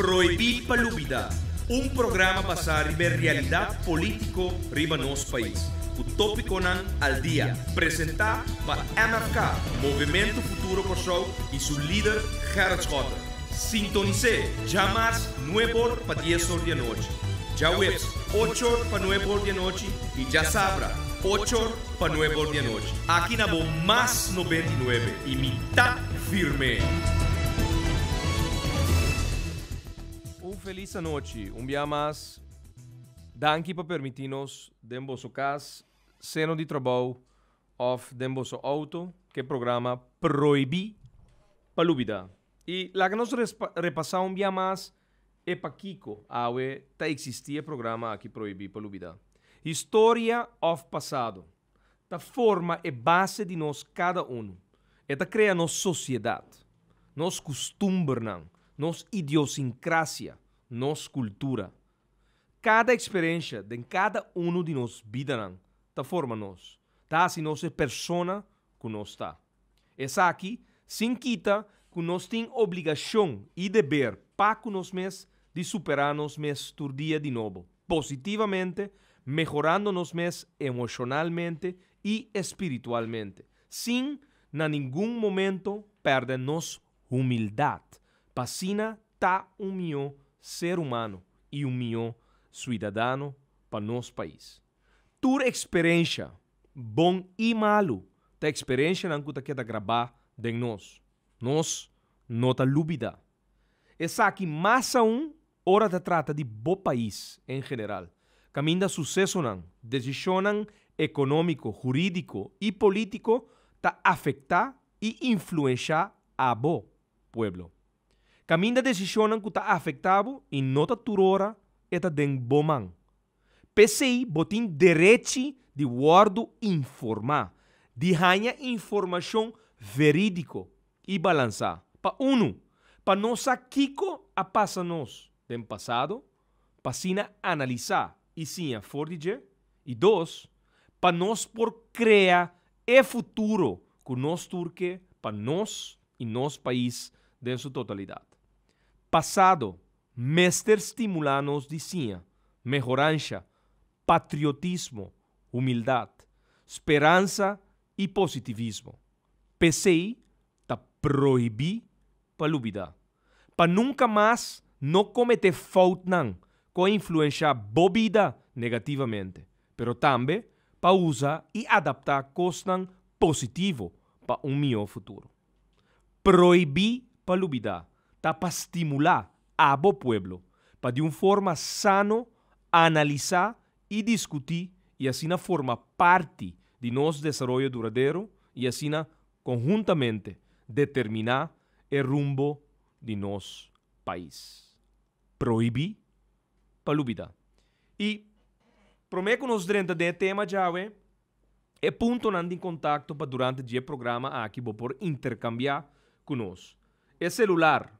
Prohibí pa Lubidá, un programa basá riba e realidat polítiko riba nos pais, ku tópikonan al dia, presentá pa MFK, Movementu Futuro Kòrsou, i su lider Gerrit Schotte. Sintonis'é djamars nueb'or pa dies'or di anochi, djaweps och'or pa nueb'or di anochi i djasabra och'or pa nueb'or di anochi. Aki na bo Mas 99 i mi ta firm'é! Un felis anochi, un bia mas danki pa permiti nos den boso kas, seno di trabou of den boso auto ke programa Prohibi pa Lubida. I laga nos repasa un bia mas e pakiko awe ta existi e programa aki Prohibi pa Lubida. Historia of pasado ta forma e base di nos kada unu. E ta krea nos sosiedat, nos kustumbernan, nos idiosinkrásia, nos kultura. Kada eksperensha den kada unu di nos bidanan ta forma nos, ta hasi nos e persona ku nos ta. Esaki sin kita ku nos tin obligashon i deber pa ku nos mes di superá nos mes tur dia di nobo, positivamente, mehorando nos mes emoshonalmente i espiritualmente, sin na ningun momento pèrdè nos humildat, pa asina ta un mihó ser humano i un mihó suidadano pa nos pais. Tur eksperensha, bon i malu, ta eksperenshanan ku ta keda grabá den nos. Nos no ta lubidá. Esaki mas aun ora ta trata di bo pais en general, kaminda susesonan, desishonnan ekonómiko, hurídiko i polítiko ta afektá i influenshá abo, pueblo. Kaminda desishonnan ku ta afektá bo i no ta tur ora e ta den bo man. P'esei bo tin derechi di wòrdu informá, di haña informashon verídiko i balansá, pa unu, pa nos sa kiko a pasa nos den pasado, pa asina analisá i siña for di dje, i dos, pa nos por krea e futuro ku nos tur ke pa nos i nos pais den su totalidat. Pasado Mester stimulá nos di siña, mehoransha, patriotismo, humildat, speransa i positivismo. P'esei ta prohibí pa lubidá. Pa nunka mas no kometé foutnan ku a influenshá bo bida negativamente, pero tambe pa usa i adaptá kosnan positivo pa un mihó futuro. Prohibí pa lubidá ta pa stimulá abo pueblo pa di un forma sano analisá i diskutí i asina forma parti di nos desaroyo duradero i asina konhuntamente determiná e rumbo di nos pais. Prohibí pa lubidá. I promé ku nos drenta den e tema djawe, E puntonan di kontakto pa durante dje programa aki bo por interkambiá ku nos. E selular,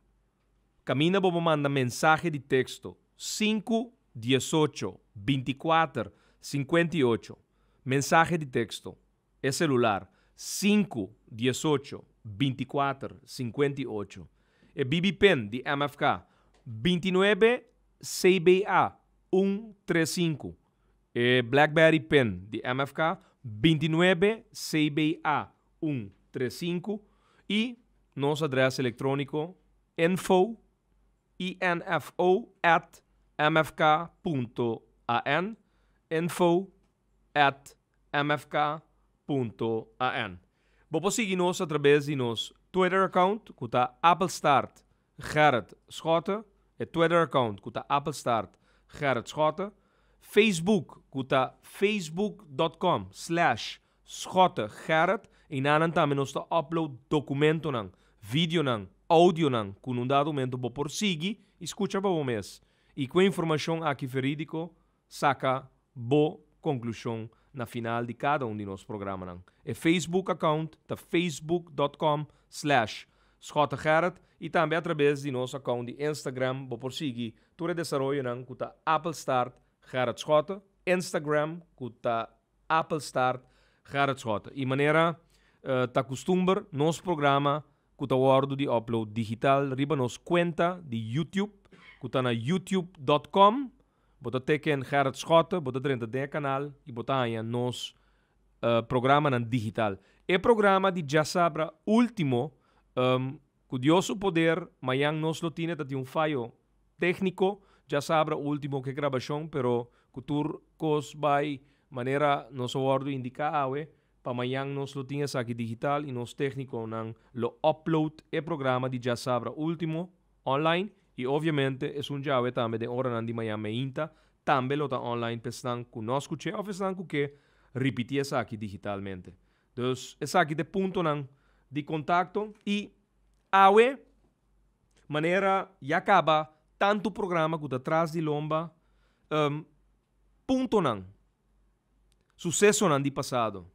kaminda bo por manda mensahe di teksto, sinku, diesocho, bintikuater, sinkuenta i ocho. Mensahe di teksto. E selular, sinku, diesocho, 24, 58. E BB Pin di MFK, 29 CBA 135. E BlackBerry Pin di MFK, 29 CBA 135 i nos adrès elektróniko info info@mfk.an info@mfk.an. Bo por sigui nos atraves di nos Twitter account ku ta Appelstart Gerrit Schotte, e Twitter account ku ta Appelstart Gerrit Schotte, Facebook ku ta facebook.com/SchotteGerrit i nan tambe nos ta upload dokumentonan, videonan, audionan ku na un dado momento bo por sigui i skucha pa bo mes. I ku e informashon aki verídiko saka bo konklushon na final di kada un di nos programanan. E Facebook account ta facebook.com/SchotteGerrit i tambe atraves di nos account di Instagram bo por sigui tur e desaroyonan ku ta Appelstart Gerrit Schotte, Instagram ku ta Appelstart Gerrit Schotte. I manera ta kustumber nos programa ku ta wòrdu di upload digital riba nos kuenta di YouTube. ku ta na youtube.com, bo ta teken Gerrit Schotte, bo ta drenta den e kanal i bo ta haña nos programanan digital. E programa di djasabra último, ku Dios su poder, mañan nos lo tin e, ta tin un fayo tékniko djasabra último ku e grabashon, pero ku tur kos bai manera nos a wòrdu indiká awe, pa mañan nos lo tin esaki digital i nos téknikonan lo upload e programa di djasabra último online i obviamente esun djawe tambe den oranan di mañan meinta tambe lo ta online pa esnan ku no skuch'é òf esnan ku ke ripití esaki digitalmente. Dus esaki ta e puntonan di kontakto i awe manera ya kaba tantu programa ku ta tras di lomba, puntonan, susesonan di pasado.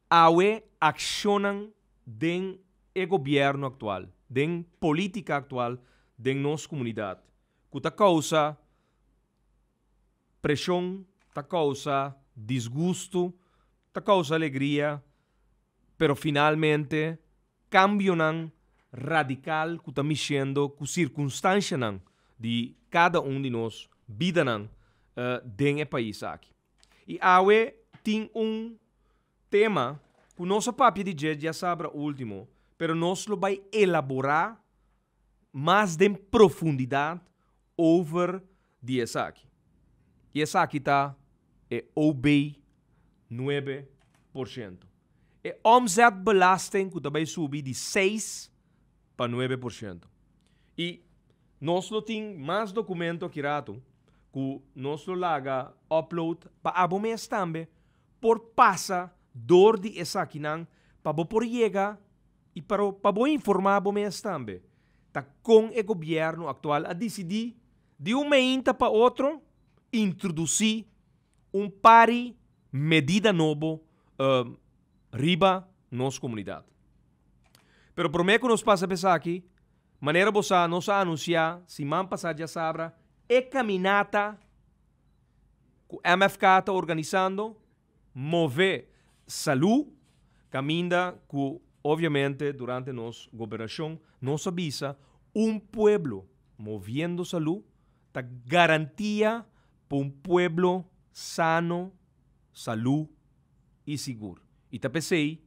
Awe akshonnan den e gobièrnu aktual, den polítika aktual den nos komunidat ku ta kousa preshon, ta kousa disgustu, ta kousa alegria, pero finalmente kambionan radikal ku ta mishendo ku sirkunstanshanan di kada un di nos bidanan den e pais aki. I awe tin un tema ku nos a papia di dje djasabra último, pero nos lo bai elaborá mas den profundidat over di esaki. I esaki ta e OB 9%. E omzetbelasting ku ta bai subi di 6 pa 9%. I nos lo tin mas dokumento aki ratu ku nos lo laga upload pa abo mes tambe por pasa dor di esakinan pa bo por yega i pa bo informá bo mes tambe. Ta kon e gobièrnu aktual a disidí di un meinta pa otro introdusí un par di medida nobo riba nos komunidat. Pero promé ku nos pasa pa esaki, manera bo sa, nos a anunsiá siman pasá djasabra e kaminata ku MFK ta organisando, Move Salú, kaminda ku obviamente durante nos gobernashon nos a bisa un pueblo moviendo salú ta garantia pa un pueblo sano, salú i sigur. I ta p'esei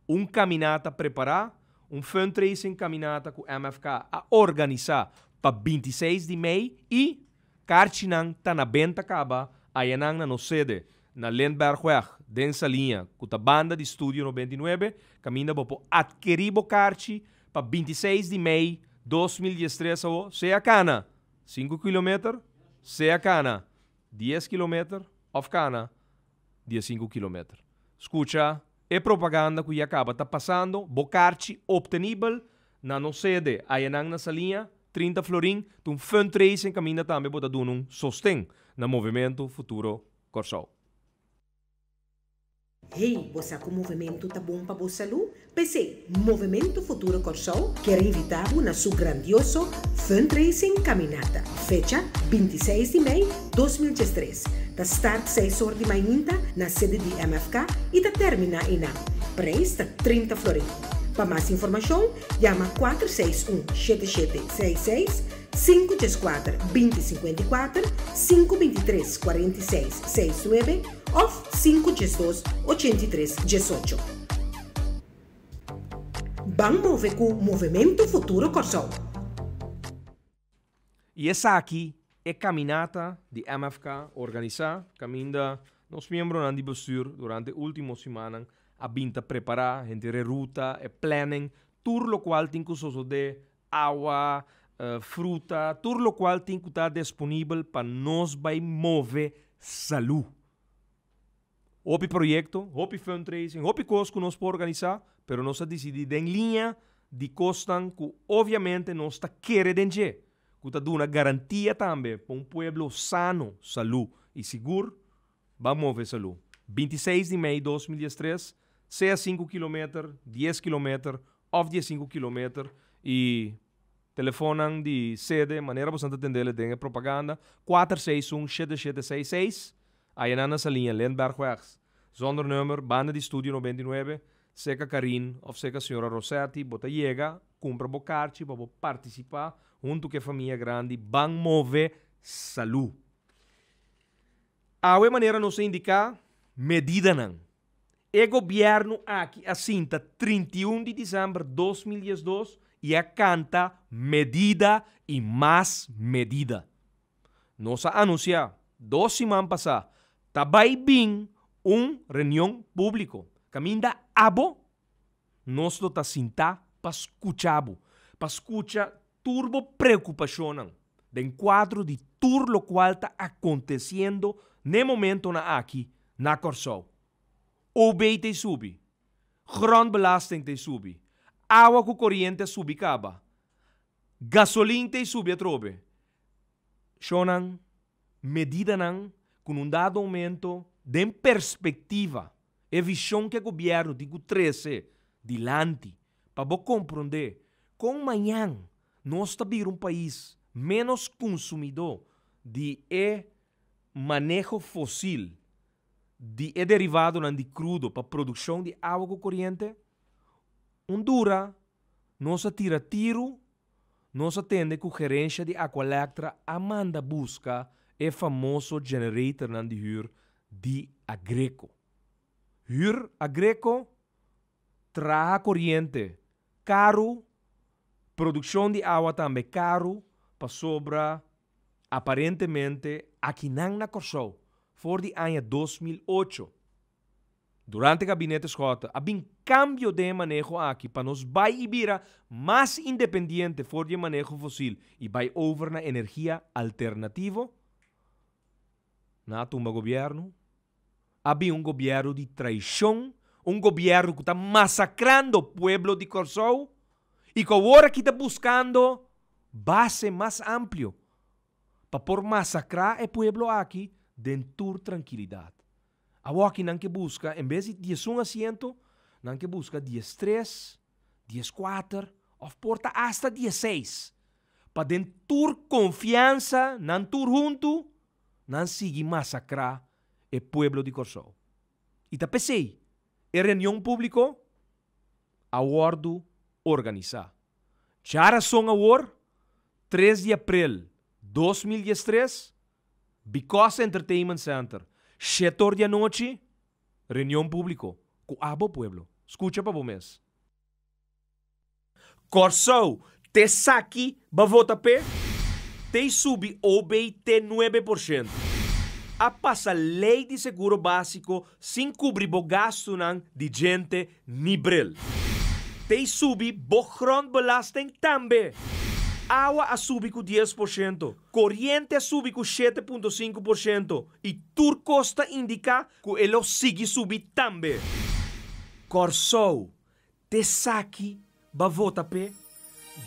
un kaminata prepará, un fundraising kaminata ku MFK a organisá pa 26 di mei i karchinan ta na benta kaba ayanan na nos sede na Lindbergweg den Saliña ku ta banda di Studio 99, kaminda bo por atkerí bo karchi pa 26 di mei 2013 awo, sea kana 5 kilometer, sea kana 10 kilometer òf kana 15 kilometer. Skucha e propaganda ku ya kaba ta pasando, bo karchi optenibel na nos sede ayanan na Saliña, 30 florin, ta un fundraising kaminda tambe bo ta duna un sosten na Movementu Futuro Kòrsou. Hey, bo sa ku movementu ta bon pa bo salú? P'esei, Movementu Futuro Kòrsou ke invitá bo na su grandioso fundraising kaminata. Fecha 26 di mei 2013. Ta start 6 or di mainta na sede di MFK i ta terminá einan. Preis ta 30 florin. Pa mas informashon, yama 461 7766, 534 2054, 523 46 69 òf 512 83 18. Ban move ku Movementu Futuro Kòrsou. I esaki e kaminata di MFK organisá, kaminda nos miembronan di bestuur durante último simannan a bin ta prepará henter e ruta, e planning, tur lokual tin ku sosodé, awa, fruta, tur lokual tin ku ta disponibel pa nos bai move salú. Hopi proyekto, hopi fundraising, hopi kos ku nos por organisá, pero nos a disidí den liña di kosnan ku obviamente nos ta kere den dje, ku ta duna garantia tambe pa un pueblo sano, salú i sigur, ban move salú. 26 di mei 2013, sea 5 kilometer, 10 kilometer òf 15 kilometer i telefòn di sede, manera bo ta tende den e propaganda, 461 7766, ayanan na Saliña, Lindbergweg, zonder nummer, banda di Studio 99. Serka Karin òf serka señora Rossetti bo ta yega, kumpra bo karchi pa bo partisipá huntu ku e famia grandi Ban Move Salú. Awe manera nos a indiká medidanan. E gobièrnu aki a sinta 31 di desèmber 2012 i a kanta medida i mas medida. Nos a anunsiá dos siman pasá ta bai bin un reunion públiko kaminda abo nos lo ta sintá pa skucha bo, pa skucha tur bo preokupashonnan den kuadro di tur lokual ta akontesiendo n'e momentonan aki na Kòrsou. OB ta subi, grondbelasting ta subi, awa ku koriente a subi kaba, gasolin ta subi atrobe. Shonnan, medidanan ku na un dado momento den perspektiva e vishon ku e gobièrnu tin ku trese dilanti pa bo komprondé kon mañan nos ta bira un pais ménos konsumidó di e maneho fosil di e derivadonan di krudo pa produkshon di awa ku koriente. Un dura nos a tira tiru. Nos a tende ku gerensha di Aqualectra a manda buska e famoso generatornan di hür di Aggreko. Hür Aggreko, traha koriente karu, produkshon di awa tambe karu, pasobra aparentemente akinan na Kòrsou for di aña 2008, Durante Gabinete Schotte a bin kambio den e maneho aki pa nos bai i bira mas independiente for di e maneho fosil i bai over na energia alternativo. Nan a tumba gobièrnu. A bin un gobièrnu di traishon, un gobièrnu ku ta masakrando pueblo di Kòrsou i ku awor aki ta buskando base mas amplio pa por masakrá e pueblo aki den tur trankilidat. Awoki nan ke buska en bes di 11 asiento, nan ke buska 13, 14 òf por ta asta 16, pa den tur konfiansa nan tur huntu nan sigui masakrá e pueblo di Kòrsou. I ta p'esei e reunion públiko a wòrdu organisá. Djarason awor, 3 di aprel 2013, Because Entertainment Center, 7 or di anochi, reunion públiko ku abo pueblo. Skucha pa bo mes. Kòrsou, t'esaki bo vota p'e? T'ei subi OB te 9%. A pasa lei di seguro básiko sin kubri bo gastunan di djente ni bril. T'ei subi bo grondbelasting tambe. Awa a subi ku 10%, koriente a subi ku 7.5% i tur kos ta indiká ku e lo sigui subi tambe. Kòrsou, t'esaki bo vota p'e?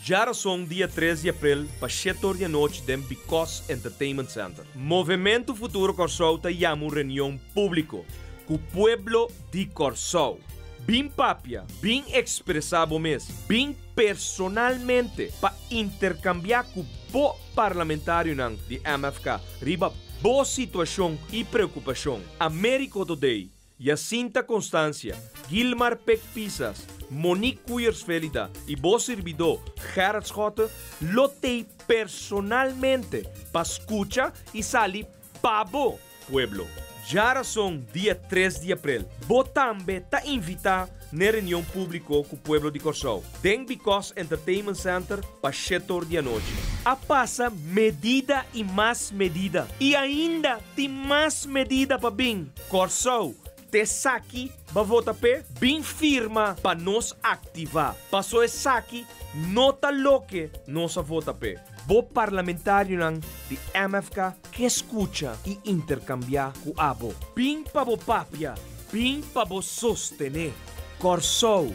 Djarason dia 3 di aprel pa 7 or di anochi den Because Entertainment Center. Movementu Futuro Kòrsou ta yama un reunion públiko ku pueblo di Kòrsou. Bin papia, bin ekspresá bo mes, bin personalmente pa interkambiá ku bo parlamentarionan di MFK riba bo situashon i preokupashon. Americo Today, Jacinta Constancia, Gilmar Pek Pisas, Monique Koeyers Felida i bo sirbidó Gerrit Schotte lo tei personalmente pa skucha i sali pa bo pueblo. Djarason dia 3 di aprel bo tambe ta invitá n'e reunion públiko ku pueblo di Kòrsou den Because Entertainment Center pa 7 or di anochi. A pasa medida i mas medida i ainda tin mas medida pa bin. Kòrsou, t'esaki bo vota p'e? Bin firma pa nos aktivá, paso esaki no ta loke nos a vota p'e. Bo parlamentarionan di MFK ke skucha i interkambiá ku abo. Bin pa bo papia, bin pa bo sostené. Kòrsou,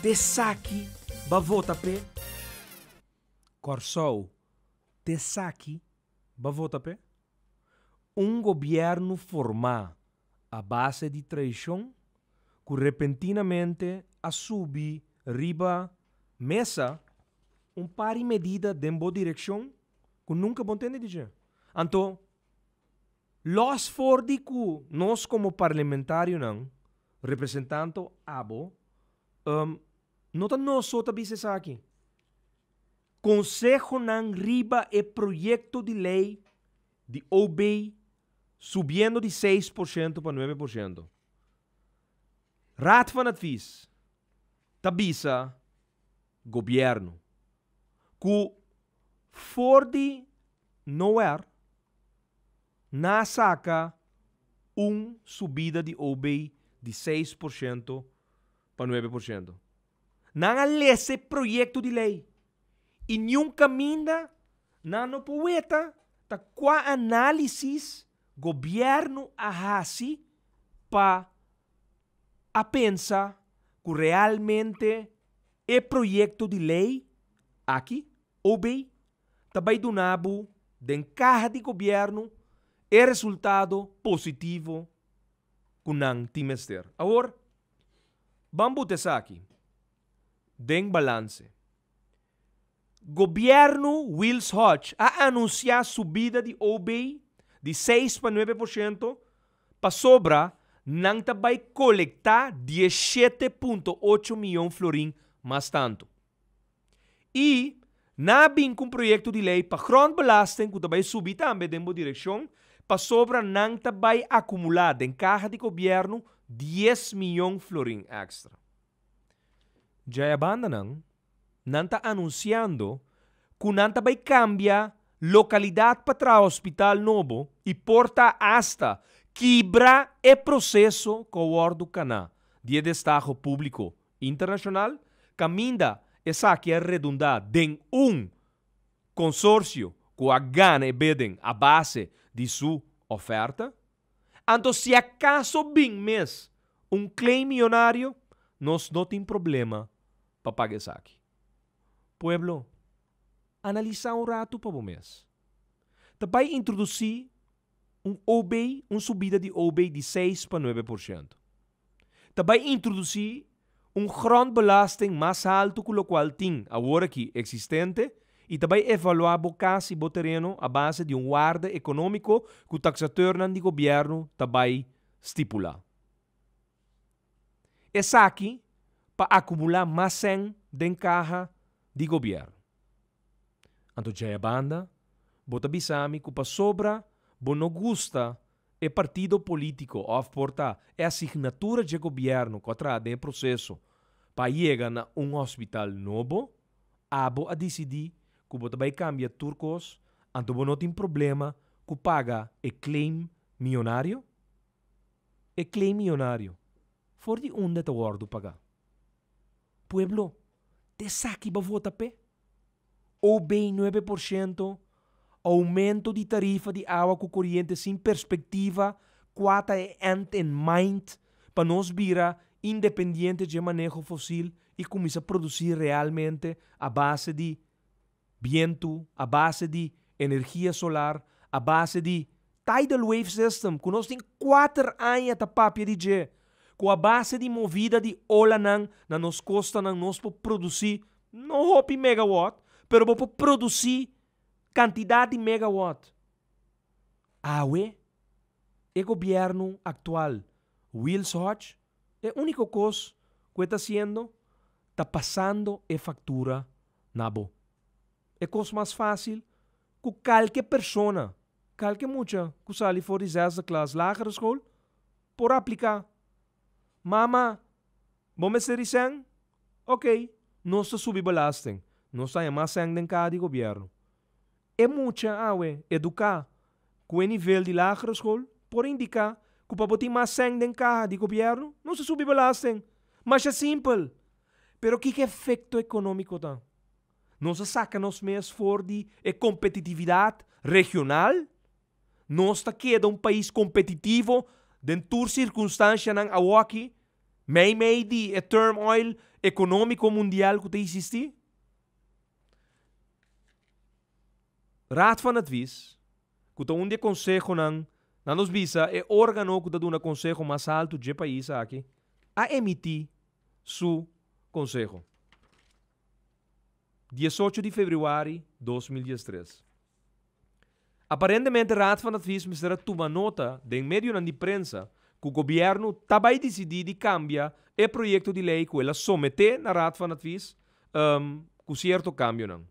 t'esaki bo vota p'e? Kòrsou, t'esaki bo vota p'e? Un gobièrnu formá a base di traishon ku repentinamente a subi riba mesa un par di medida den bo direkshon ku nunka bo tende di dje. Anto, lòs for di ku nos komo parlamentarionan representando abo. Um, no ta nos so ta bisa esaki. Konsehonan riba e proyekto di lei di OB subiendo di 6% pa 9%. Raad van Advies ta bisa gobièrnu ku for di nowhere nan a saka un subida di OB di 6% pa 9%. Nan a lesa e proyekto di lei i niun kaminda nan no por weta ta kua análisis gobièrnu a hasi pa a pensa ku realmente e proyekto di lei aki, OB, ta bai duna bo den kaha di gobièrnu e resultado positivo ku nan tin mester. Awor, ban buta esaki den balanse. Gobièrnu Wiels Hodge a anunsiá subida di OB di seis pa 9% pasobra nan ta bai kolektá 17.8 mion florin mas tantu. I nan a bin ku un proyekto di lei pa grondbelasting ku ta bai subi tambe den bo direkshon pasobra nan ta bai akumulá den kaha di gobièrnu 10 mion florin èkstra. Djaya bandanan, nan ta anunsiando ku nan ta bai kambia lokalidat pa traha hospital nobo i por ta asta kibra e proseso ku a wòrdu kaná di e destaho públiko internashonal kaminda esaki a redundá den un konsorsio ku a gana e bidding a base di su oferta. Anto si akaso bin mes un claim miyonario, nos no tin problema pa paga esaki. Pueblo, analisá un ratu pa bo mes. Ta bai introdusí un OB, un subida di OB di 6 pa 9%. Ta bai introdusí un grondbelasting mas haltu ku lokual tin awor aki eksistente i ta bai evaluá bo kas i bo tereno a base di un waarde ekonómiko ku taksateurnan di gobièrnu ta bai stipulá. Esaki pa akumulá mas sèn den kaha di gobièrnu. Anto djaya banda bo ta bisa mi ku pasobra bo no gusta e partido polítiko òf por ta e asignatura dje gobièrnu ku a traha den e proseso pa a yega na un hospital nobo, abo a disidí ku bo ta bai kambia tur kos, anto bo no tin problema ku paga e claim miyonario? E claim miyonario, for di unda e ta wòrdu pagá? Pueblo, ta esaki bo vota p'e? OB 9%, oumento di tarifa di awa ku koriente sin perspektiva kua ta e end in mind pa nos bira independiente dje maneho fosil i kuminsá produsí realmente a base di bientu, a base di energia solar, a base di tidal wave system ku nos tin kuater aña ta papia di dje, ku a base di movida di olanan na nos kostanan nos por produsí no hopi megawatt, pero bo por produsí kantidat di megawatt. Awe, e gobièrnu aktual, Wiels Hodge, e úniko kos ku e ta hasiendo ta pasando e faktura na bo. E kos mas fásil ku kalke persona, kalke mucha ku sali for di zesde klas lagere school por apliká. Mama, bo mester di sèn? Oké, nos ta subi belasting, nos ta haña mas sèn den kaha di gobièrnu. E mucha awe eduká ku e nivel di lagere school por indiká ku pa bo tin mas sèn den kaha di gobièrnu, nos ta subi belasting. Masha simpel! Pero kiko efekto ekonómiko ta? Nos a saka nos mes for di e kompetitividat regional? Nos ta keda un pais kompetitivo den tur sirkunstanshanan awoki, meimei di e turmoil ekonómiko mundial ku ta eksistí? Raad van Advies, ku ta un di e konsehonan, nan nos bisa e órgano ku ta duna konseho mas haltu dje pais aki, a emití su konseho. 18 di febrüari 2013. Aparentemente Raad van Advies mester a tuma nota den medionan di prensa ku gobièrnu ta bai disidí di kambia e proyekto di lei ku el a someté na Raad van Advies ku sierto kambionan.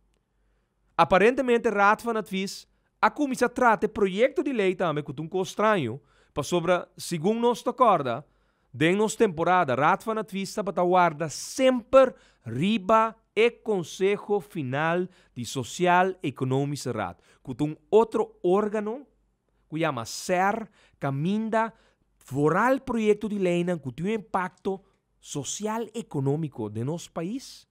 Aparentemente Raad van Advies a kuminsá trata e proyekto di lei tambe ku ta un kos straño pasobra segun nos ta kòrda den nos temporada Raad van Advies tabata warda semper riba e konseho final di Sociaal Economische Raad ku ta un otro órgano ku yama ser kaminda vooral proyekto di leinan ku tin un impakto sosial-ekonómiko den nos pais,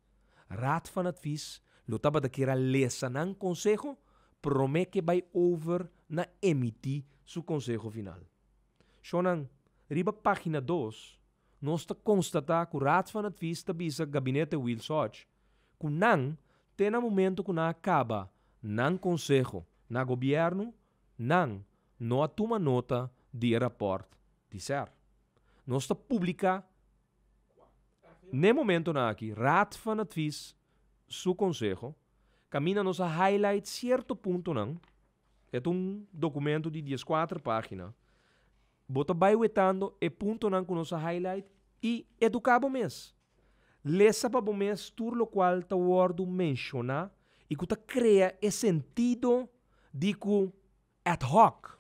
Raad van Advies lo tabata kier a lesa nan konseho promé ke bai over na emití su konseho final. Shonnan, riba página dos nos ta konstatá ku Raad van Advies ta bisa Gabinete Wiels Hodge ku nan te na momento ku nan a kaba nan konseho na gobièrnu, nan no a tuma nota di e rapòrt di ser. Nos ta publiká n'e momentonan aki Raad van Advies su konseho, kaminda nos a highlight sierto puntonan. E ta un dokumento di dieskuater página. Bo ta bai wetando e puntonan ku nos a highlight i eduká bo mes. Lesa pa bo mes tur lokual ta wòrdu menshoná i ku ta krea e sentido di ku ad hoc,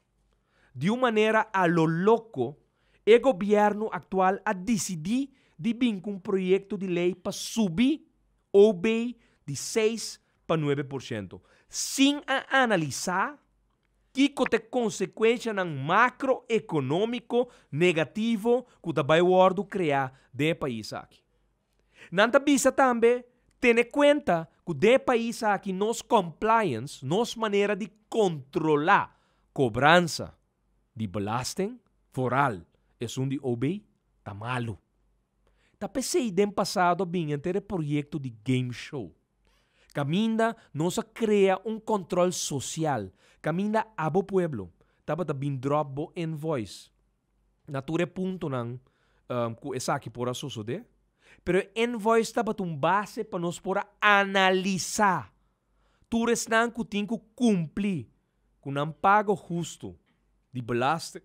di un manera a lo loko, e gobièrnu aktual a disidí di bin ku un proyekto di lei pa subi OB di seis pa nuebe por shento, sin a analisá kiko ta e konsekuenshanan makroekonómiko negativo ku ta bai wòrdu kreá den e pais aki. Nan ta bisa tambe, Tene kuenta ku den e pais aki nos compliance, nos manera di kontrolá kobransa di belasting, vooral esun di OB, ta malu. Ta p'esei den pasado a bin henter e proyekto di game show. Kaminda nos a krea un kòntròl sosial, kaminda abo pueblo tabata bin dròp bo invoice na tur e puntonan ku esaki por a sosodé. Pero e invoice tabata un base pa nos por a analisá tur esnan ku tin ku kumpli ku nan pago hustu di belasting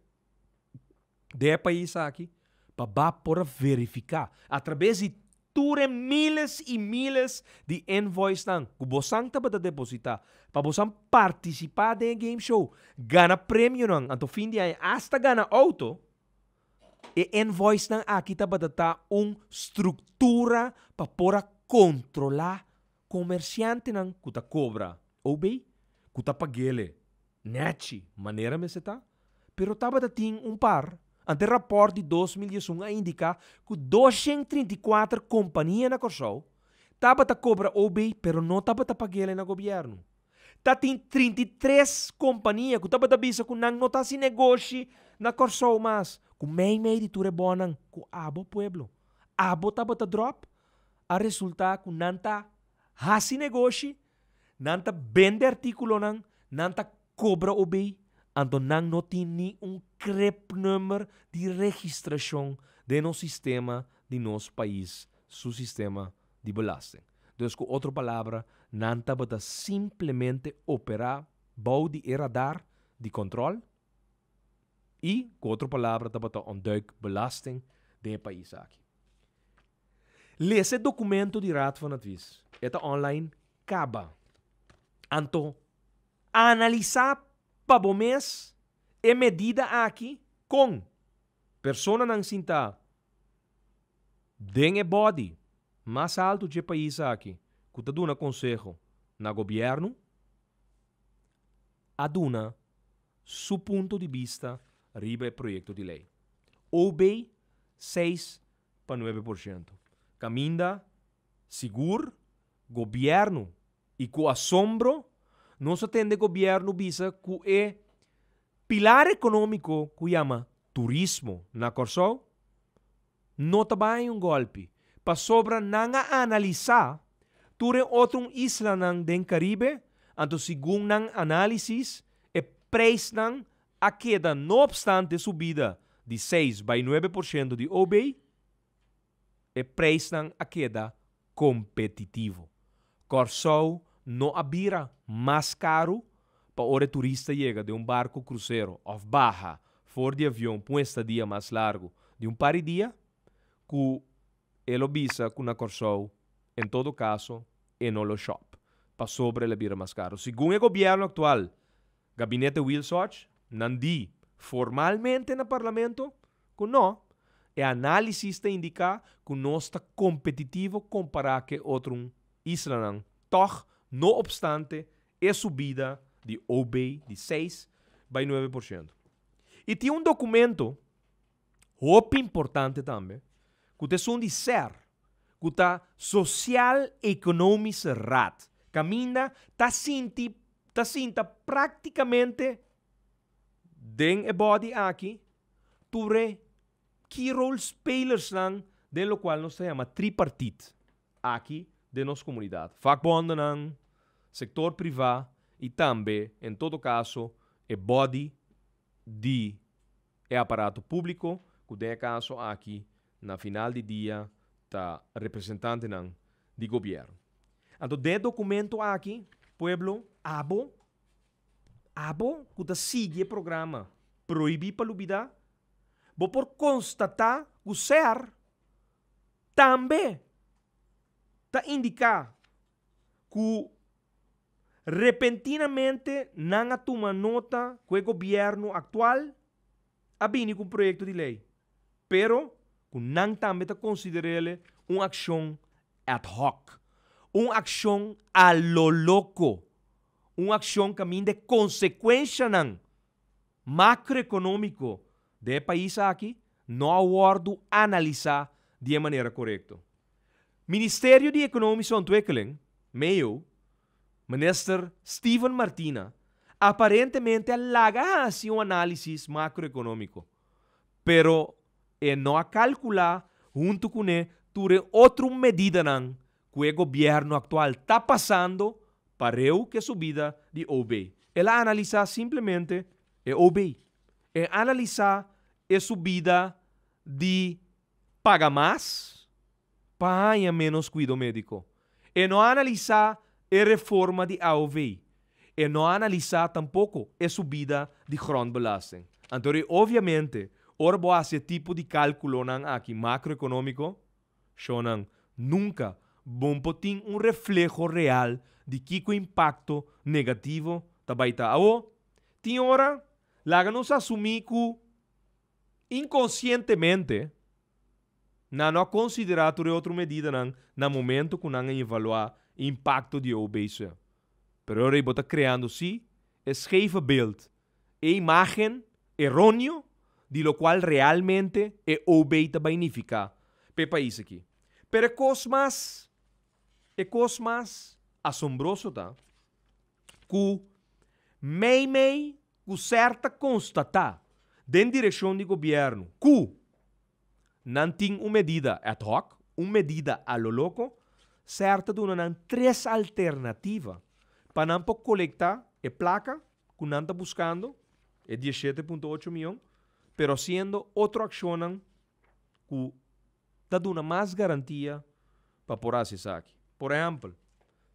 den e pais aki pa ba por a verifiká atrabes di tur e miles i miles di invoicenan ku bosan tabata depositá pa bosan partisipá den e game show, gana premionan, anto fin di aña asta gana outo. E invoicenan aki tabata ta un struktura pa por a kontrolá komersiantenan ku ta kobra OB, ku ta pag'ele nèchi manera mester ta. Pero tabata tin un par, ante rapòrt di 2011 a indiká ku 234 kompania na Kòrsou tabata kobra OB pero no tabata pag'ele na gobièrnu. Ta tin 33 kompania ku tabata bisa ku nan no ta hasi negoshi na Kòrsou mas, ku mei mei di tur e bònnan ku abo pueblo, abo tabata dròp, a resultá ku nan ta hasi negoshi, nan ta bende artíkulonan, nan ta kobra OB, anto nan no tin ni un crepnummer di registrashon den nos sistema di nos pais su sistema di belasting. Dus ku otro palabra, nan tabata simplemente operá bou di e radar di kòntròl i ku otro palabra tabata ontduik belasting den e pais aki. Lesa e dokumento di Raad van Advies. E ta online kaba. Anto analisá pa bo mes e medida aki kon personanan sintá den e body mas altu dje pais aki ku ta duna konseho na gobièrnu a duna su punto di bista riba e proyekto di lei. OB seis pa 9%. Kaminda sigur gobièrnu i ku asombro nos a tende gobièrnu bisa ku e pilar ekonómiko ku yama turismo na Kòrsou no ta bai un gòlpi pasobra nan a analisá tur e otro islanan den Karibe anto segun nan análisis e preisnan a keda no opstante subida di 6 bai 9% di OB, e preisnan a keda kompetitivo. Kòrsou no a bira mas karu pa ora e turista yega den un barku krusero òf baha. for di avion pa un estadia mas largu di un par di dia, ku e lo bisa ku na Kòrsou en todo kaso e no lo shòp pasobra el a bira mas karu. Segun e gobièrnu aktual, gabinete Wiels-Hodge, nan di formalmente na parlamento ku no, e análisis ta indiká ku nos ta kompetitivo kompará ku e otro islanan, tòg no opstante e subida di OB di seis bai 9%. I tin un dokumento hopi importante tambe, ku ta esun di ser, ku ta Sociaal Economische Raad, kaminda ta sinti ta sinta práktikamente den e body aki tur e key role spelersnan den lokual nos ta yama tripartiet aki den nos komunidat, vakbondennan, sektor privá i tambe en todo kaso e body di e aparato públiko ku den e kaso aki na final di dia ta representantenan di gobièrnu. Anto den e dokumento aki, pueblo, abo, abo ku ta sigui e programa Prohibí pa Lubidá, bo por konstatá ku ser tambe ta indiká ku repentinamente nan a tuma nota ku e gobièrnu aktual a bini ku un proyekto di lei, pero ku nan tambe ta konsider'el un akshon ad hoc, un akshon a lo loko, un akshon kaminda e konsekuenshanan makroekonómiko den e pais aki no a wòrdu analisá di e manera korekto. Ministerio di Ekonomische Ontwikkeling, MEO, Minister Steven Martina, aparentemente a laga hasi un análisis makroekonómiko, pero e no a kalkulá huntu kuné tur e otro medidanan ku e gobièrnu aktual ta pasando pareu ku e subida di OB. El a analisá simplemente e OB. E analisá e subida di paga mas pa haña ménos kuido médiko. E no a analisá e reforma di AOV. E no a analisá tampoko e subida di grondbelasting. Anto obviamente, ora bo hasi e tipo di kálkulonan aki makroekonómiko, Shonnan, nunka bo por tin un refleho real di kiko impakto negativo ta bai ta. Awo, tin ora, laga nos asumí ku inkonsientemente nan no a konsiderá tur e otro medidanan na momento ku nan a evaluá impakto di e OBC. Pero ora ei bo ta kreando sí e scheve beeld, e imágen eróneo di lokual realmente e OB ta bai nifiká pa e pais aki. Pero e kos mas e kos mas asombroso ta ku meimei ku ser ta konstatá den direkshon di gobièrnu ku nan tin un medida ad hoc, un medida a lo loko, ser ta duna nan tres alternativa pa nan por kolektá e plaka ku nan ta buskando, e 17.8 mion, pero hasiendo otro akshonnan ku ta duna mas garantia pa por hasi esaki. Por ehèmpel,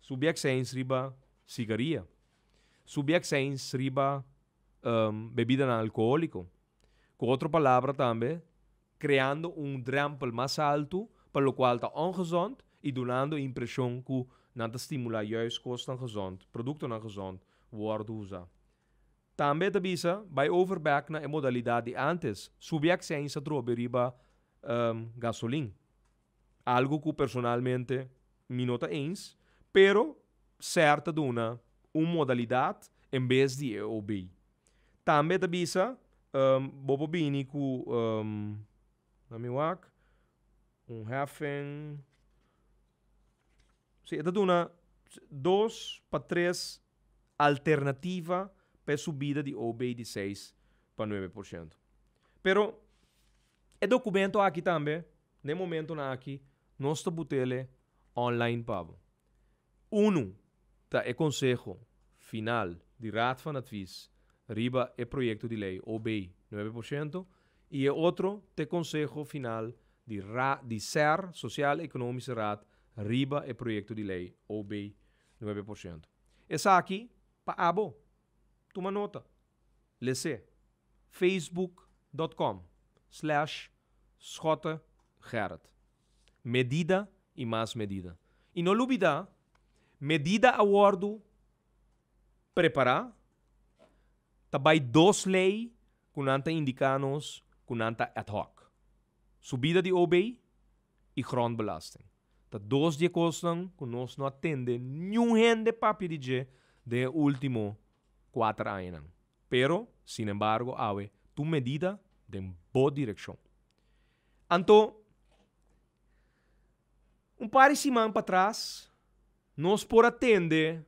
subi akseins riba sigaria, subi akseins riba bebidanan alkohóliko. Ku otro palabra tambe, kreando un drèmpel mas altu pa lokual ta ongezond i dunando e impreshon ku nan ta stimulá juist kosnan gezond, produktonan gezond, wòrdu usá. Tambe e ta bisa, bai over bèk na e modalidat di ántes, subi akseins atrobe riba gasolin. Algu ku personalmente mi no ta eens, pero ser ta duna un modalidat en bes di e OB. Tambe e ta bisa, bo por bini ku, laat mi wak, un heffing, si e ta duna dos pa tres alternativa pa e subida di OB di 6 pa 9%. Pero e dokumento aki tambe, na e momentonan aki, nos ta but'ele online pa bo. Unu ta e konseho final di Raad van Advies riba e proyekto di lei OB 9% i e otro ta e konseho final di ra di SER, Sociaal Economische Raad, riba e proyekto di lei OB 9%. Esaki pa abo. Tuma nota. Les'é. Facebook. dot com slash Schotte Gerrit. Medida y mas medida. Y no lubida, medida a wordo prepara, ta bay dos ley cu nan ta indica nos cu nan ta ad hoc. Subida di OB y grondbelasting. Ta dos di e cosnan cu nos no a tende niun hende papia di dje den e ultimo cuater añanan. Pero, sin embargo, awe tur medida den bo direccion. Anto, un par di siman patras, nos por a tende,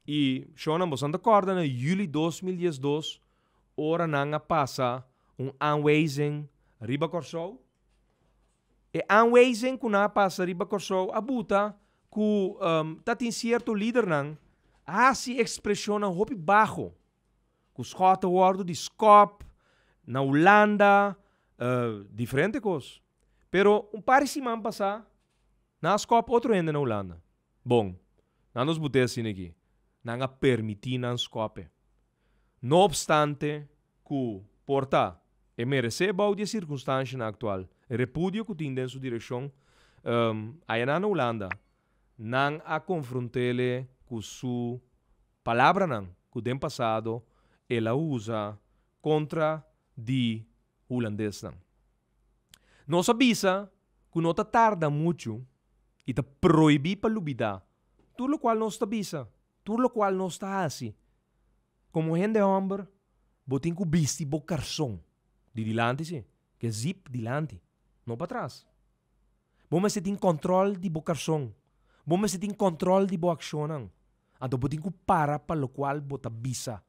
y shownan boso ta corda na juli 2012, ora nan a pasa un aanwijzing riba Kòrsou. E aanwijzing ku nan a pasa riba Kòrsou a buta ku ta tin sierto lidernan a hasi ekspreshonnan hopi baho, ku Schotte wòrdu di skòp na Hulanda, diferente kos. Pero un par di siman pasá nan a skòp otro hende na Hulanda. Bon, nan nos but'é asina aki, nan a permití nan skòp'e. No opstante ku por ta e meresé bou di e sirkunstanshanan aktual, e repudio ku tin den su direkshon, ayanan na Hulanda, nan a konfront'ele ku su palabranan ku den pasado el a usa kontra di hulandesnan. Nos a bisa ku no ta tarda muchu i ta prohibí pa lubidá tur lokual nos ta bisa, tur lokual nos ta hasi. Komo hende hòmber, bo tin ku bisti bo karson di dilanti, sí, ke zip dilanti, no patras. Bo mester tin kòntròl di bo karson. Bo mester tin kòntròl di bo akshonnan. Anto bo tin ku para pa lokual bo ta bisa,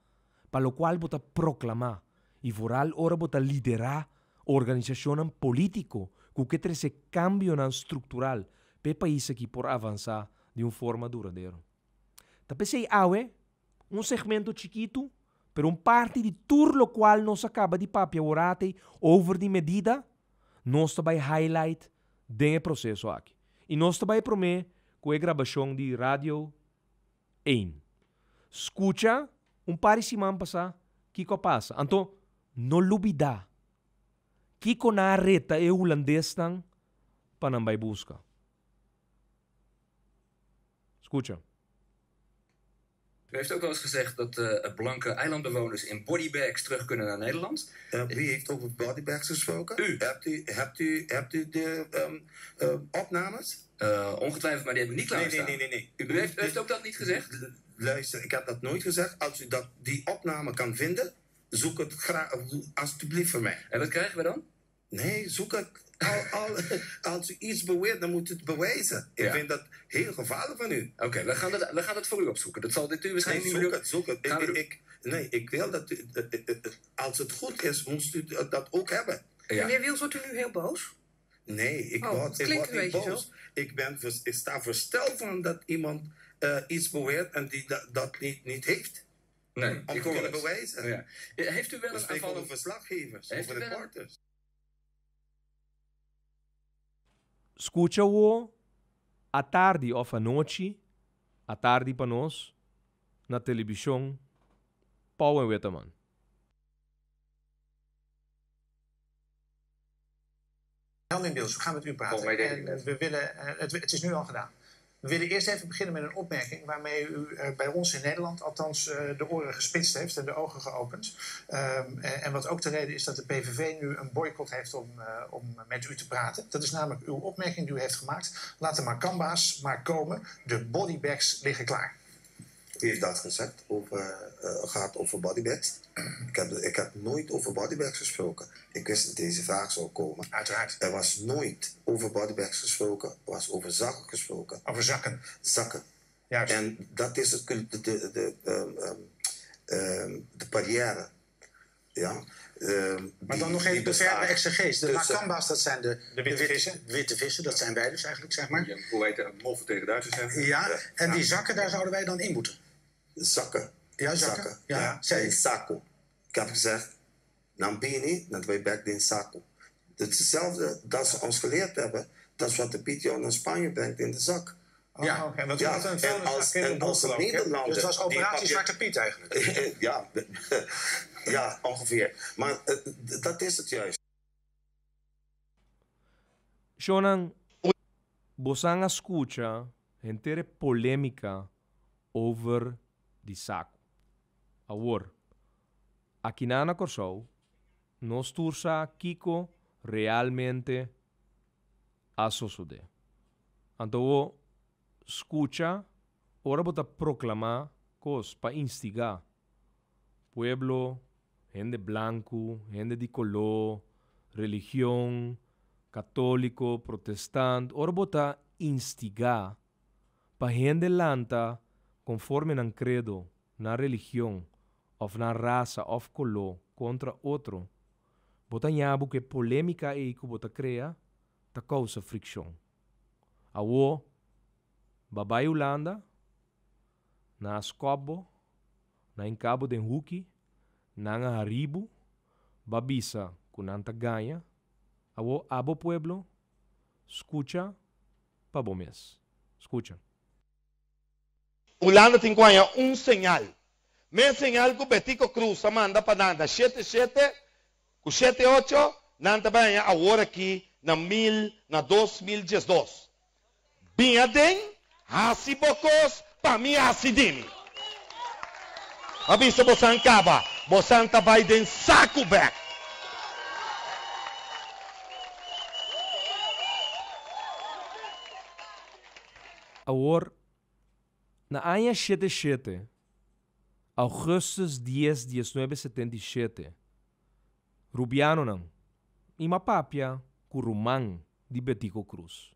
pa lokual bo ta proklamá, i vooral ora bo ta liderá organisashonnan polítiko ku ke trese kambionan struktural pa e pais aki por avansá di un forma duradero. Ta p'esei awe, un segmento chikitu, pero un parti di tur lokual nos a kaba di papia aworatei over di medida, nos ta bai highlight den e proseso aki. I nos ta bai promé ku e grabashon di Radio Ein. Skucha un par di siman pasá kiko a pasa. Anto, no lubidá kiko nan a reta e hulandesnan pa nan bai buska. Skucha. U heeft ook wel eens gezegd dat uh, blanke eilandbewoners in bodybags terug kunnen naar Nederland. Uh, wie heeft over bodybags gesproken? U. Hebt u, hebt u, hebt u de um, uh, opnames? Ongetwijfeld, maar die heb ik niet klaarstaan. Nee, nee, nee. nee. U, heeft, u heeft ook dat niet gezegd? Luister, ik heb dat nooit gezegd. Als u dat, die opname kan vinden, zoek het graag, alsjeblieft voor mij. En wat krijgen we dan? Nee, zoek het. Al, al, als u iets beweert, dan moet u het bewijzen. Ik Ja. vind dat heel gevaarlijk van u. Oké, we, gaan dat, we gaan dat voor u opzoeken. Dat zal dit u Nee, waarschijnlijk niet zoek meer het, zoek het. Gaan we Ik, doen. ik, nee, ik wil dat u... Als het goed is, moest u dat ook hebben. Ja. Meneer Wils, wordt u nu heel boos? Nee, ik Oh, word, het ik klinkt word een niet beetje boos. Ik, ben, ik sta versteld van dat iemand iets beweert en die dat, dat niet, niet heeft. Nee, Om ik te hoor kunnen het. bewijzen. Ja. Heeft u wel We een spreken over aanvallend... verslaggevers, Heeft over u wel een- reporters. Skucha wo atardi òf anochi, atardi pa nos, na televishon Pauw en Witteman. Helmin Wils, we gaan met u praten. Volgens mij deed ik En dat. we willen, het is nu al gedaan. We willen eerst even beginnen met een opmerking waarmee u bij ons in Nederland althans de oren gespitst heeft en de ogen geopend. En wat ook de reden is dat de PVV nu een boycott heeft om met u te praten. Dat is namelijk uw opmerking die u heeft gemaakt. Laat de Makamba's maar komen, de bodybags liggen klaar. Wie heeft dat gezegd? Over, gaat over bodybags? Ik heb nooit over bodybags gesproken. Ik wist dat deze vraag zou komen. Uiteraard. Er was nooit over bodybags gesproken. Er was over zakken gesproken. Over zakken. Zakken. Juist. En dat is het, de barrière. Ja? Maar dan nog even de verdere exegese. De Makamba's, dat zijn de, witte vissen. witte vissen, dat zijn wij dus eigenlijk, zeg maar. Ja, hoe heet het? Moffen tegen Duitsers zeggen. Ja, en die zakken, daar zouden wij dan in moeten. Zakken. Ja, zakken. Ja, Ja, zei in ik. sacco. Ik heb gezegd, Nambini, dat wij back in sacco. Het is hetzelfde dat ze ons geleerd hebben. Dat is wat de PTO naar Spanje brengt in de zak. Ja. oké. Want u Ja, had een en vuilniszak als, in en de als een bos, geloof ik, hè? Nederlander... Dus het was die operatie papier- Zwarte Piet eigenlijk. ja. Ja, ongeveer. Maar dat is het juist. Shonan, bosan a skucha henter e polémika over di saku. Awor, akinan na Kòrsou, nos tur sa kiko realmente a sosodé. Anto bo skucha ora bo ta proklamá kos pa instigá pueblo, hende blanku, hende di koló, religion, katóliko, protestant, ora bo ta instigá pa hende lanta konforme nan kredo, nan religion òf nan rasa òf koló kontra otro, bo ta ña bo ku e polémika ei ku bo ta krea ta kousa frikshon. Awó, ba bai Hulanda, nan a skòp bo, nan hinka bo den huki, nan a hari bo, ba bisa ku nan ta gaña. Awó, abo pueblo, skucha pa bo mes. Skucha. Hulanda tin ku haña un señal. Mes señal ku Betico Croes a manda pa nan na shete shete ku shete ocho, nan ta bai haña awor aki na mil na 2012. Bin aden, hasi bo kos pa mi hasi di mi. A bisa bosan kaba, bosan ta bai den saku bek. Awor, na aña shete shete, augustus dies diesnuebe 77, Rubianonan, i m'a papia ku ruman di Betico Croes.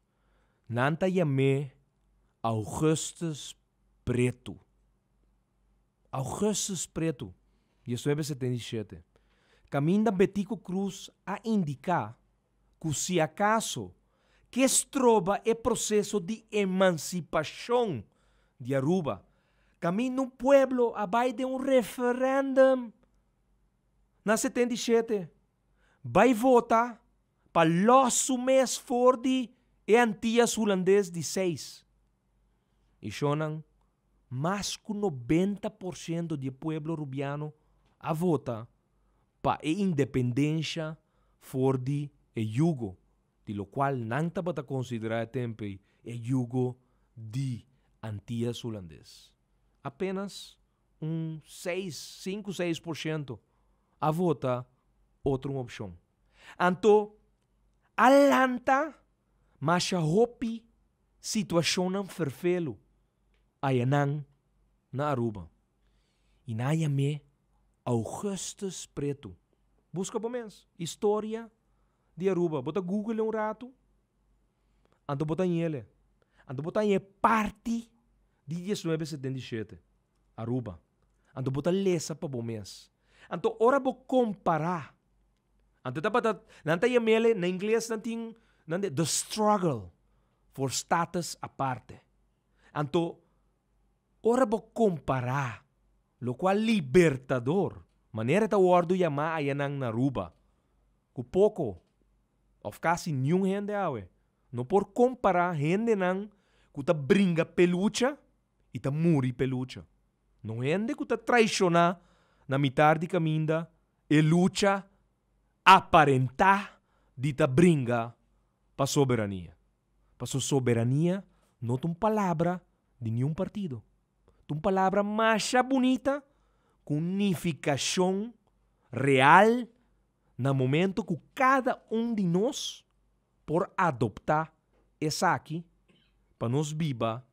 Nan ta yam'é Augustus Pretu. Augustus Pretu, 1977. Kaminda Betico Croes a indiká ku si akaso ke stroba e proseso di emansipashon di Aruba, kaminda un pueblo a bai den un referèndum na 77, bai vota pa lòs su mes for di e Antias Hulandes di seis. I shonnan, mas ku 90% di e pueblo Rubiano a vota pa e independensha for di e yugo, di lokual nan tabata konsiderá e tempu ei e yugo di Antias Hulandes. Apenas un seis, sinku, 6% a vota otro un opshon. Anto a lanta masha hopi situashonnan ferfelu ayanan na Aruba. I nan a yam'é Augustus Pretu. Buska bo mes historia di Aruba. Bo ta google un ratu, anto bo ta hañ'el. Anto bo ta hañ'e parti di 1977, Aruba. Anto bo ta lesa pa bo mes. Anto ora bo kompará, anto tabata, nan ta yam'el, na ingles nan tin, nan di, the struggle for status aparte. Anto ora bo kompará lokual Libertador, manera e ta wòrdu yamá ayanan na Aruba, ku poko òf kasi niun hende awe no por kompará hendenan ku ta bringa pelucha i ta muri pelucha. No hende ku ta traishoná na mitar di kaminda e lucha aparentá di ta bringa pa soberania. Paso soberania no ta un palabra di niun partido. Ta un palabra masha bunita ku un nifikashon real na momento ku kada un di nos por adoptá esaki pa nos biba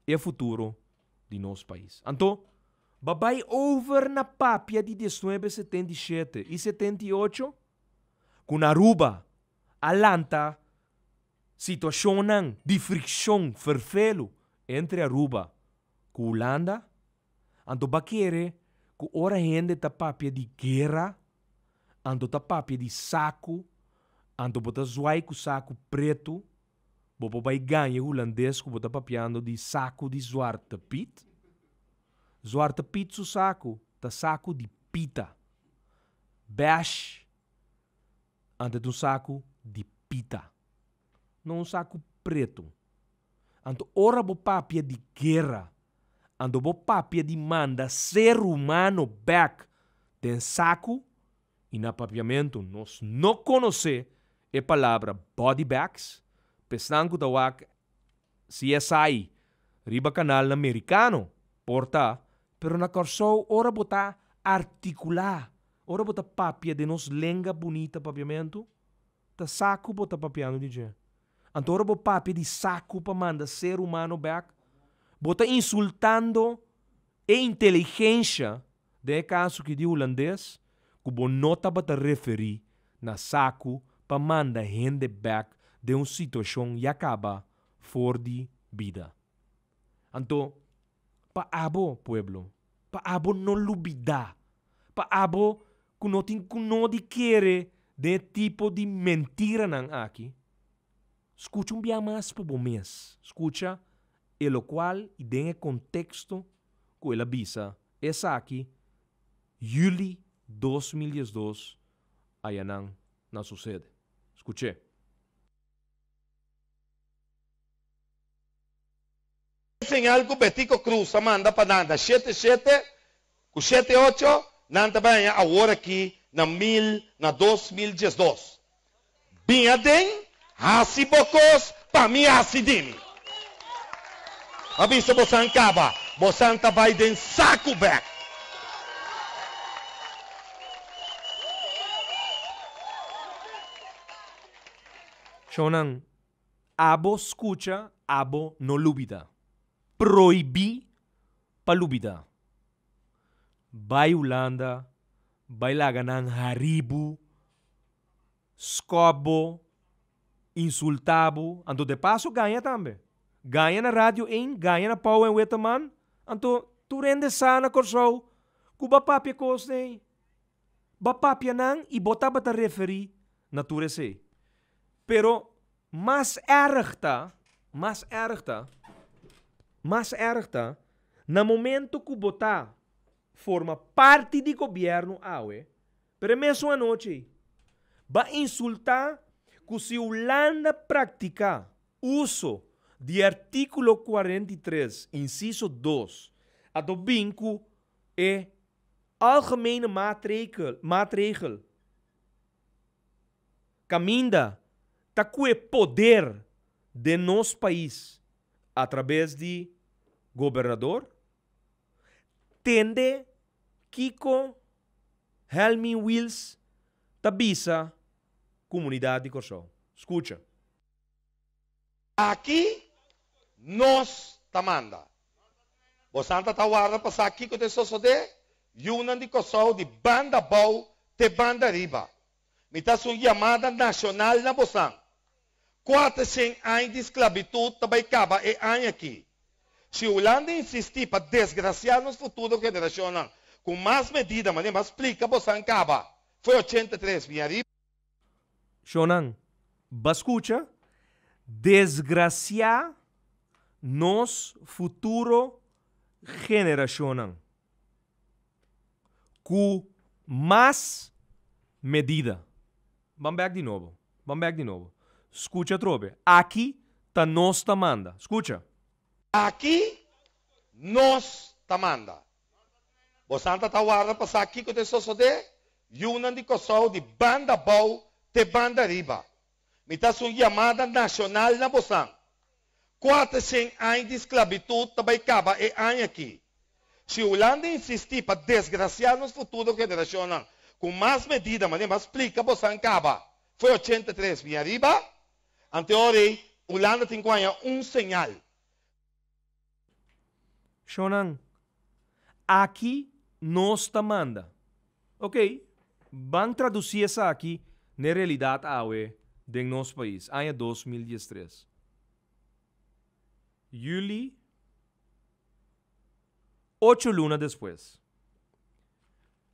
e futuro di nos pais. Anto, ba bai over na papia di 1977 i 78 ku na Aruba a lanta situashonnan di frikshon ferfelu entre Aruba ku Hulanda, anto ba kere ku ora hende ta papia di guera, anto ta papia di saku, anto bo ta zwai ku saku pretu, bo por bai gaña e hulandes ku bo ta papiando di saku di Zwarte Piet? Zwarte Piet su saku ta saku di pita. Bash anto ta un saku di pita, no un saku pretu. Anto ora bo papia di guera, anto bo papia di manda ser humano bek. Den saku i na papiamentu nos no konosé e palabra body bags, p'esnan ku ta wak CSI riba kanalnan merikano por ta, pero na Kòrsou ora bo ta artikulá, ora bo ta papia den nos lenga bunita papiamentu, ta saku bo ta papiando di dje. Anto ora bo papia di saku pa manda ser humano bèk, bo ta insultando e inteligensha Den e kaso ki di hulandes ku bo no tabata referí na saku pa manda hende bèk den un situashon ya kaba for di bida. Anto, pa abo, pueblo, pa abo no lubidá, pa abo ku no tin ku no di kere den e tipo di mentiranan aki, skucha un bia mas pa bo mes, skucha e lokual i den e konteksto ku el a bisa esaki juli 2012 ayanan na su sede. Skuch'é. Señal ku Betico Cruz a manda pa nan na shete shete ku shete ocho, nan ta bai haña awor aki na mil na 2012. Bin aden, hasi bo kos pa mi hasi di mi. A bisa bosan kaba, bosan ta bai den saku bek. Shownan, abo skucha, abo no lubida. Prohibí pa lubida. Bai Hulanda, bai laga nan haribu. Skòp bo, insultá bo, anto de paso gaña tambe. Gaña na Radio ein, gaña na Pauw en Witteman, anto tur hende sa na Kòrsou ku bo a papia kos ei. Bo a papia nan i bo tabata referí na tur esei. Pero mas èrg ta, mas èrg ta, mas èrg ta, na momento ku bo ta forma parti di gobièrnu awe, Pero e mesun anochi ei, ba insultá ku si Hulanda praktiká uso di artíkulo 43, insiso 2, a to bin ku e Algemene Maatregel kaminda ta kue poder den nos pais atrabes di gobernador, Tende kiko Helmin Wiels ta bisa komunidat di Kòrsou. Skucha. Aki nos ta manda. Bosan ta ta warda pa sa kiko ta sosodé? Yunan di Kòrsou di banda abou te banda ariba. Mi ta hasi un yamada nashonal na bosan. Kuatershen aña di sklabitut ta bai kaba e aña aki. Si Hulanda insistí pa desgrasiá nos futuro generashonnan ku mas medida manera mi a splika bosan kaba fo'i 83 bin ariba. Shonnan, ba skucha, desgrasiá nos futuro generashonnan ku mas medida. Ban bek di nobo, ban bek di nobo. Skucha atrobe, aki ta nos ta manda. Skucha. Aki nos ta manda. Bosan ta ta warda pa sa kiko ta sosodé? Yunan di Kòrsou di banda abou te banda ariba. Mi ta hasi un yamada nashonal na bosan. 400 aña di sklabitut ta bai kaba e aña aki. Si Hulanda insistí pa desgrasiá nos futuro generashonnan ku mas medida manera mi a splika bosan kaba fo'i 83 bin ariba, ante ora ei Hulanda tin ku haña un señal. Shonnan, aki nos ta manda. Ok, ban tradusí esaki n'e realidat awe den nos pais, aña 2013. Juli, ocho luna despues.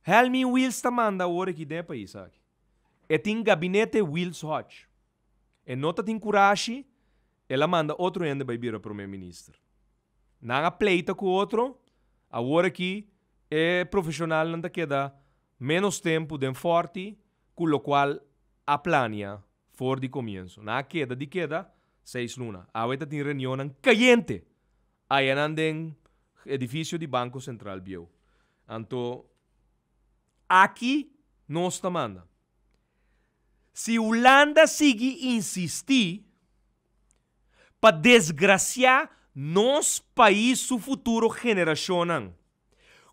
Helmin Wiels ta manda awor aki den e pais aki. E tin gabinete Wiels Hodge. E no ta tin kurashi, el a manda otro hende bai bira prome minister. Nan a pleita ku otro, awor aki e profeshonalnan ta keda ménos tempu den fòrti ku lokual a plania for di komienso. Nan a keda di keda seis luna. Awe ta tin reunionnan kayente ayanan den edifisio di Banko Sentral bieu. Anto. Aki nos ta manda. Si Hulanda sigui insistí pa desgrasiá nos pais su futuro generashonnan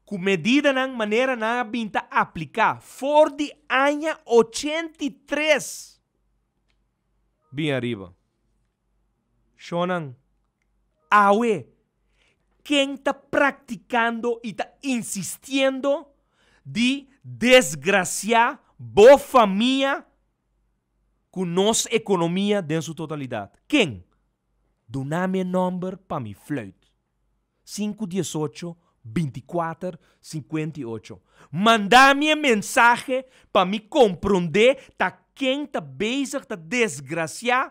ku medidanan manera nan a bin ta apliká for di aña 83 bin ariba. Shonnan, awe ken ta praktikando i ta insistiendo di desgrasiá bo famia ku nos ekonomia den su totalidat? Ken? Duna mi e nòmber pa mi fluit. Sinku diesocho, 24, 58. Manda mi e mensahe pa mi komprondé ta ken ta bezig ta desgrasiá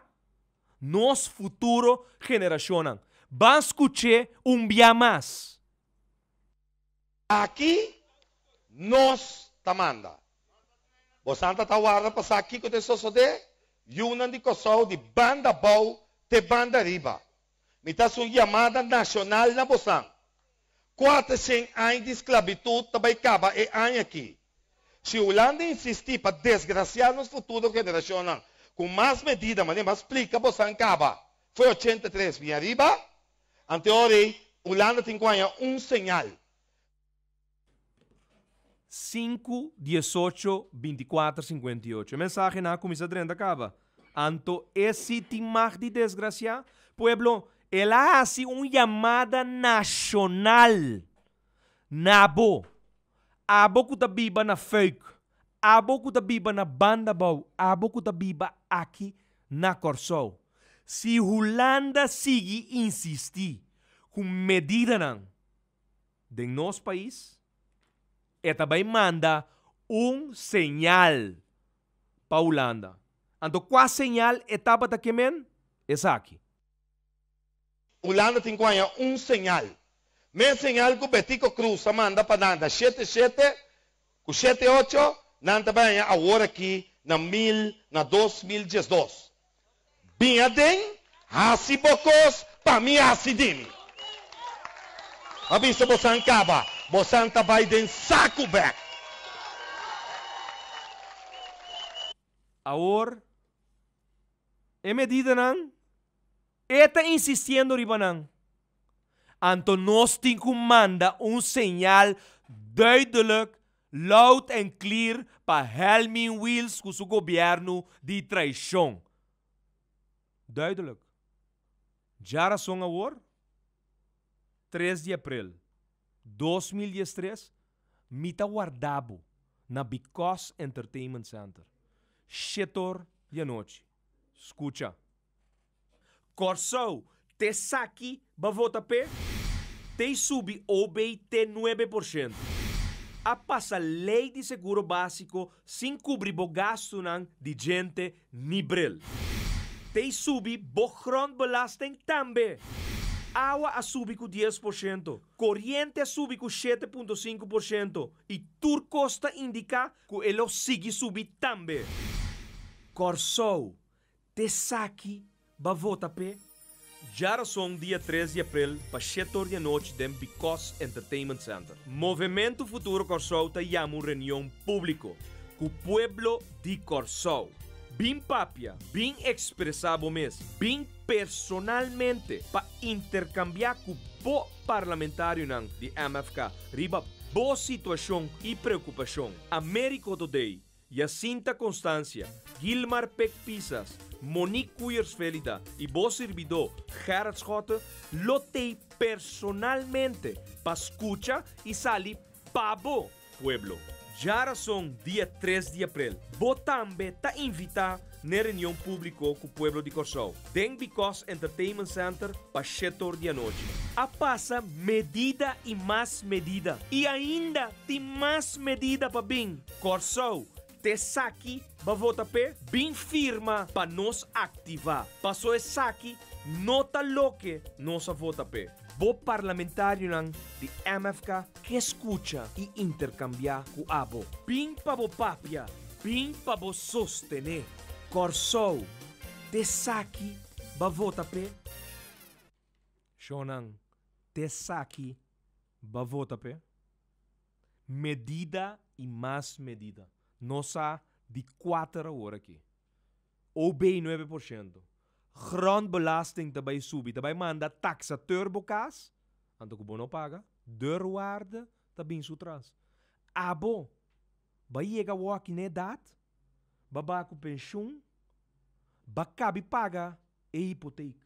nos futuro generashonnan. Ban skuch'é un bia mas. Aki nos ta manda. Bosan ta ta warda pa sa kiko ta sosodé? Yunan di Kòrsou di banda abou te banda ariba. Mi ta hasi un yamada nashonal na bosan. 400 aña di sklabitut ta bai kaba e aña aki. Si Hulanda insistí pa desgrasiá nos futuro generashonnan ku mas medida manera mi a splika bosan kaba fo'i 83 bin ariba, Ante ora ei, Hulanda tin ku haña un señal. Sinku, 18, 24, 58. E mensahenan a kuminsá drenta kaba. Anto e si tin mag di desgrasiá? Pueblo, el a hasi un yamada nashonal na bo. Abo ku ta biba na Fuik, abo ku ta biba na Bandabou, abo ku ta biba aki na Kòrsou. Si Hulanda sigui insistí ku medidanan den nos pais, e ta bai manda un señal pa Hulanda. Anto kua señal e tabata ke men? Esaki. Hulanda tin ku haña un señal. Mes señal ku Betico Croes a manda pa nan na shete shete ku shete ocho, nan ta bai haña awor aki na mil na 2012. Bin aden, hasi bo kos pa mi hasi di mi. A bisa bosan kaba, bosan ta bai den saku bek. Awor e medidanan E ta insistiendo riba nan. Anto nos tin ku manda un señal duidelijk, loud en clear pa Helmin Wiels ku su gobièrnu di traishon. Duidelijk. Djarason awor, 3 di aprel 2013, mi ta warda bo na Because Entertainment Center, shetor di anochi. Skucha. Kòrsou, t'esaki ba vota p'e? T'ei subi OB te 9%. A pasa lei di seguro básiko sin kubri bo gastunan di djente ni bril. T'ei subi bo grondbelasting tambe. Awa a subi ku 10%, koriente a subi ku 7.5% i tur kos ta indiká ku e lo sigui subi tambe. Kòrsou, T'esaki ba vota p'e? Djarason dia 3 di aprel pa shete or di anochi den Because Entertainment Center. Movementu Futuro Kòrsou ta yama un reunion públiko ku pueblo di Kòrsou. Bin papia, bin ekspresá bo mes, bin personalmente pa interkambiá ku bo parlamentarionan di MFK riba bo situashon i preokupashon. Americo Today Jacinta Constancia, Gilmar Pek Pisas, Monique Koeyers Felida i bo sirbidó Gerrit Schotte lo tei personalmente pa skucha i sali pa bo pueblo. Djarason dia 3 di aprel bo tambe ta invitá n'e reunion públiko ku pueblo di Kòrsou den Because Entertainment Center pa shetor di anochi. A pasa medida i mas medida i ainda tin mas medida pa bin. Kòrsou, t'esaki ba vota p'e? Bin firma pa nos aktivá, paso esaki no ta loke nos a vota p'e. Bo parlamentarionan di MFK ke skucha i interkambiá ku abo. Bin pa bo papia, bin pa bo sostené. Kòrsou, t'esaki ba vota p'e? Shonnan, t'esaki ba vota p'e? Medida i mas medida. Nos sa di kuater awor aki. OB 9%. Grondbelasting ta bai subi, ta bai manda taxateur bo kas, anto ku bo no paga, deurwaarde ta bin su tras. Abo ba yega awor aki na edat, ba ba ku penshun, ba kabi paga e hipotek.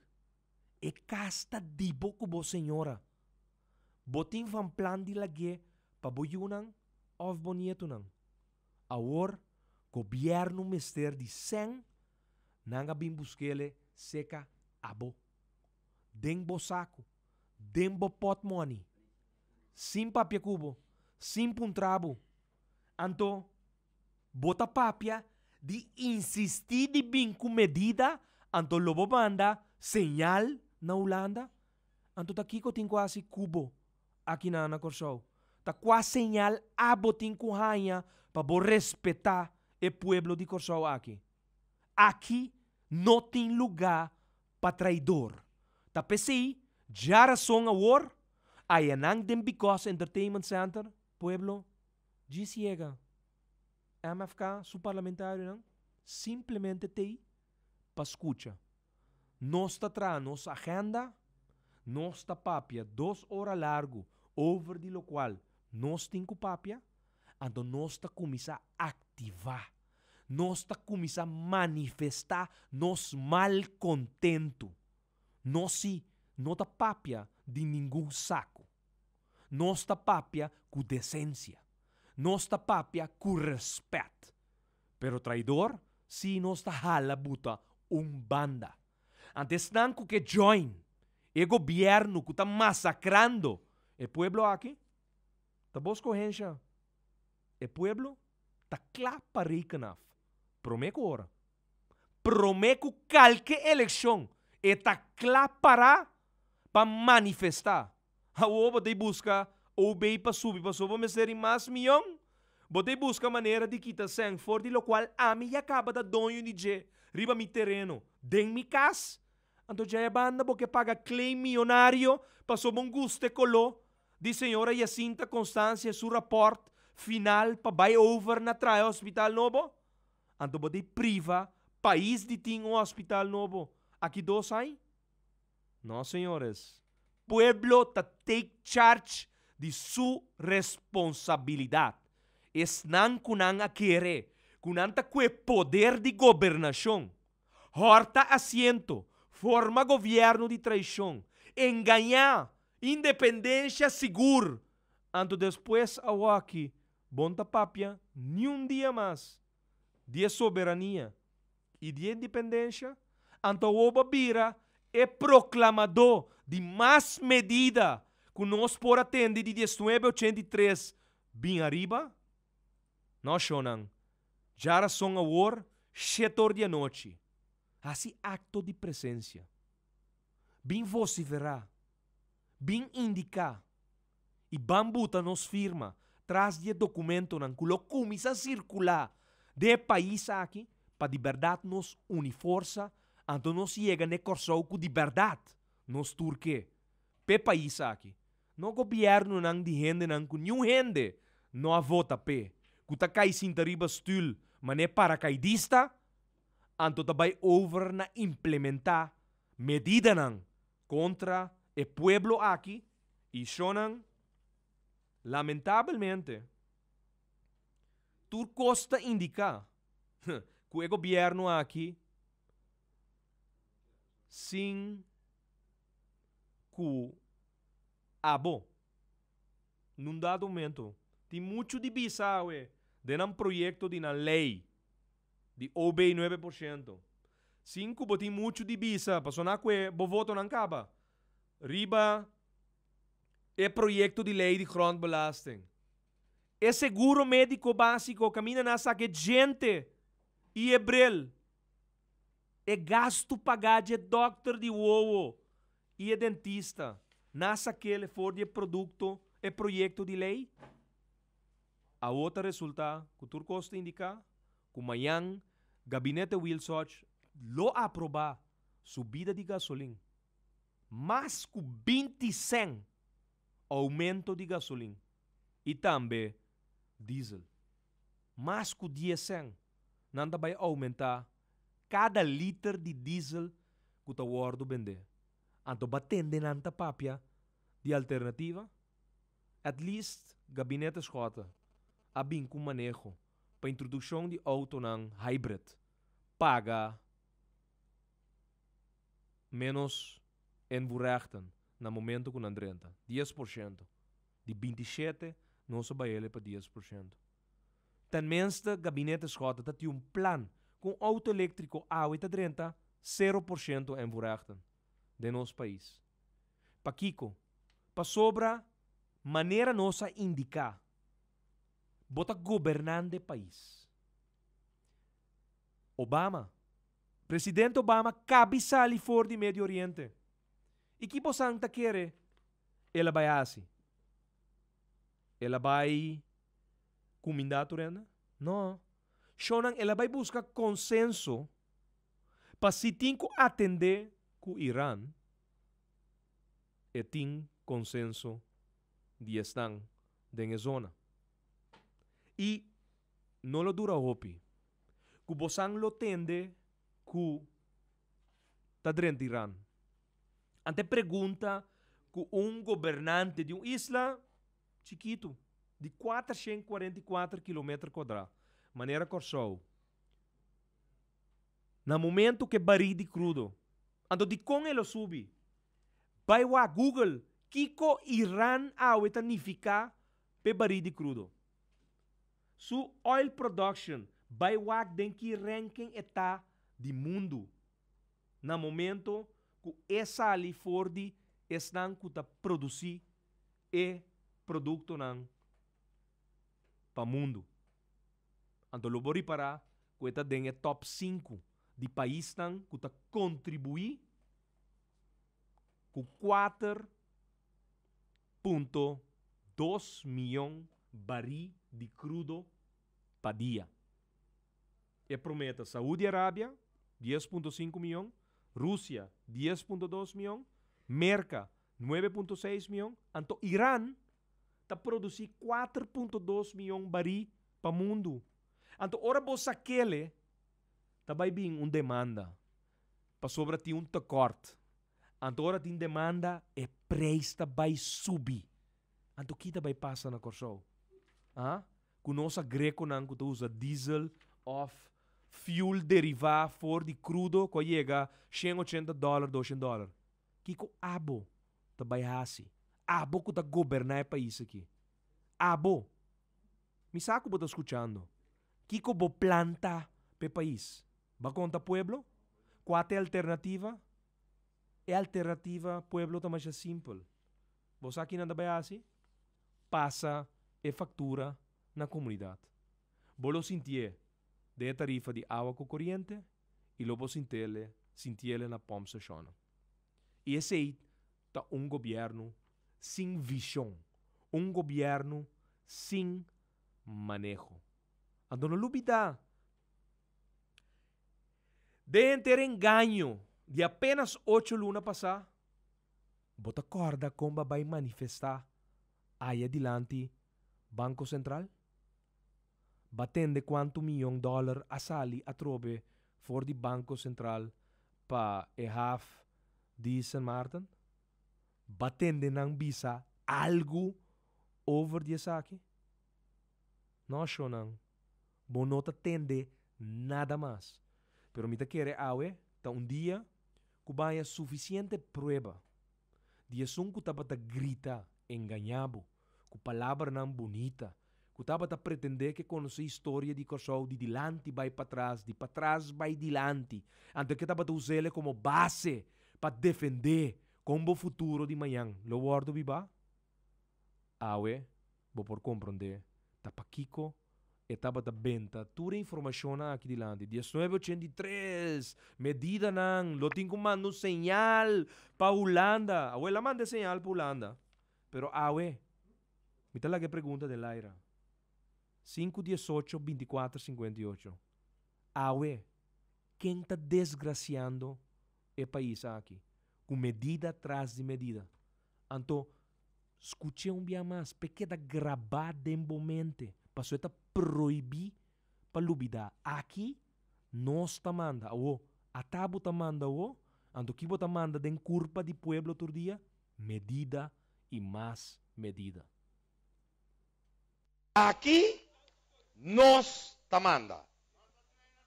E kas ta di bo ku bo señora. Bo tin van plan di lag'é pa bo yunan òf bo nietunan. Awor, gobièrnu mester di sèn, nan a bin busk'é seka abo. Den bo saku, den bo pòtmòni. Sin papia ku bo, sin puntra bo. Anto, bo ta papia di insistí di bin ku medida, anto lo bo manda señal na Hulanda. Anto ta kiko tin ku hasi ku bo aki na Kòrsou? Ta kua señal abo tin ku haña pa bo respetá e pueblo di Kòrsou aki? Aki no tin lugá pa traidor. Ta p'esei, djarason awor, ayanan den Because Entertainment Center, pueblo, djis yega. MFK, su parlamentarionan, simplemente t'ei pa skucha. Nos ta traha nos agenda, nos ta papia 2 ora largu over di lokual nos tin ku papia, anto nos ta kuminsá aktivá. Nos ta kuminsá manifestá nos malkontentu. Nos si no ta papia di ningun saku. Nos ta papia ku desensia. Nos ta papia ku rèspèt. Pero traidor, si nos ta hala buta un banda. Antes nan ku ke join e gobièrnu ku ta masakrando e pueblo aki, ta bo skohensha. E pueblo ta kla pa reken af. Promé ku ora. Promé ku kalke elekshon e ta kla para pa manifestá. Awor bo ta buska OB pa subi pasobra bo mester di mas mion. Bo ta buska manera di kita sèn for di lokual ami ya kaba ta doño di dje riba mi tereno den mi kas. Anto djaya banda bo ke paga claim millonario pasobra bo gusta e koló di señora Jacinta Constancia su rapport final pa bai over na traha hospital nobo. Anto bo ta priva pais di tin un hospital nobo. Aki 2 aña? No, señores. Pueblo ta take charge di su responsabilidat. Esnan ku nan a kere, ku nan ta kue poder di gobernashon. Hòrta asiento, forma gobièrnu di traishon, engañá, independensia sigur. Anto despues awaki, bo n' ta papia ni un dia mas di soberania i di independensia, anto bo bira e proklamadó di mas medida ku nos por a tende di 1983 bin ariba? No, shonnan. Djarason awor, 7 or di anochi. Hasi akto di presensia. Bin vosiferá. Bin indiká. I ban buta nos firma tras di dokumentonan ku lo kuminsá sirkulá den pais aki pa di bèrdat nos uni forsa anto nos yega na Kòrsou ku di bèrdat nos tur ke. P'e pais aki. No gobièrnunan di hendenan ku niun hende no a vota p'e. Ku ta kai sinta riba stul manera parakaidista anto ta bai over na implementá medidanan kontra e pueblo aki i shonnan, lamentablemente tur kos ta indiká ku e gobièrnu aki sin ku abo nun dado momento tin muchu di bisa awe den un proyekto di nan lei di OB 9%. Sin ku bo tin muchu di bisa, pasobra ku bo votonan kaba. Riba e proyekto di lei di grondbelasting. E seguro médiko básiko kaminda nan a saka djente i e bril. E gastu pagá di dòkter di wowo i e dentista. Nan a sak'é for di e produkto, e proyekto di lei. Awor ta resultá ku tur kos ta indiká ku mañan gabinete Wilsoch lo aprobá subida di gasolin. Mas ku 20 sèn oumento di gasolin. I tambe diesel. Mas ku dies sèn nan ta bai oumentá kada liter di diesel ku ta wòrdu bendé. Anto ba tende nan ta papia di alternativa? At least Gabinete Schotte a bin ku maneho pa introdukshon di outonan hybrid paga ménos invoerrechten na momento ku nan drenta, 10%. Di 27 nos a bai ele pa 10%. Tenminste Gabinete Schotte ta tin un plan ku un outo eléktriko awe ta drenta 0% invoerrechten den nos pais. Pakiko? Pasobra manera nos a indiká, bo ta gobernando e pais. Obama, Presidente Obama kabi sali for di Medio Oriente. I ki bosan ta kere el a bai hasi? El a bai kumindá tur hende? No. Shownan el a bai buska konsenso pa si tin ku atendé ku Iran, e tin konsenso di esnan den e zona. I no lo dura hopi ku bosan lo tende ku ta drenta Iran. Ante pregunta ku un gobernante di un isla chikitu di 444 kilometer kuadrá, manera Kòrsou, na momento ku e barí di krudo, anto dikon e lo subi? Bai wak Google kiko Iran awe ta nifiká p'e barí di krudo. Su oil production bai wak den ki ranking e ta di mundu na momento ku e sali for di esnan ku ta produsí e produktonan pa mundu. Anto lo bo ripará ku e ta den e top sinku di paisnan ku ta kontribuí ku 4.2 mion barí di krudo pa dia. E promé ta Saudi Arabia, 10.5 mion, Rusia, 10.2 mion, Merka, 9.6 mion, anto Iran ta produsí 4.2 mion barí pa mundu. Anto ora bo sak'ele, ta bai bin un demanda, pasobra tin un tekort. Anto ora tin demanda, e preis ta bai subi. Anto ki ta bai pasa na Kòrsou? Ah? Ku nos agrekonan ku ta usa diesel òf fuel derivá for di krudo ku a yega 180 dòler, 200 dòler. Kiko abo ta bai hasi? Abo ku ta goberná e pais aki. Abo. Mi sa ku bo ta skuchando. Kiko bo plan ta pa e pais? Ba konta pueblo? Kua ta e alternativa? E alternativa, pueblo, ta masha simpel. Bo sa kinan ta bai hasi? Pasa e faktura na komunidat. Bo lo sintié den e tarifa di awa ku koriente i lo bo sintele sintiele na pòmpstashonnan. I esei ta un gobièrnu sin vishon, un gobièrnu sin maneho. Anto no lubidá, den henter engaño di apenas ocho luna pasá, bo ta kòrda kon bo a bai manifestá aya dilanti Banko Sentral? Bo a tende kuantu miyon dòler a sali atrobe for di Banko Sentral pa e haf di Sint Maarten? Bo a tende nan bisa algu over di esaki? No, shonnan, bo no ta tende nada mas. Pero mi ta kere awe ta un dia ku baña sufisiente prueba di esun ku tabata grita engañá bo ku palabranan bunita, ku tabata pretendé ke konosé historia di Kòrsou di dilanti bai patras, di patras bai dilanti, anto ke tabata us'el komo base pa defendé kon bo futuro di mañan lo wòrdu bibá. Awe bo por komprondé ta pakiko e tabata benta tur e informashonnan aki dilanti. 1983, medidanan, lo tin ku manda un señal pa Hulanda. Awe el a manda e señal pa Hulanda, pero awe mi ta laga e pregunta den laira. Sinku 18 24 58. Awe ken ta desgrasiando e pais aki ku medida tras di medida? Anto, skuch'é un bia mas p'e keda grabá den bo mente. Paso e ta prohibí pa lubidá. Aki nos ta manda. Awo, ata bo ta manda awo, anto ki bo ta manda den kurpa di pueblo tur dia? Medida i mas medida. Aki nos ta manda.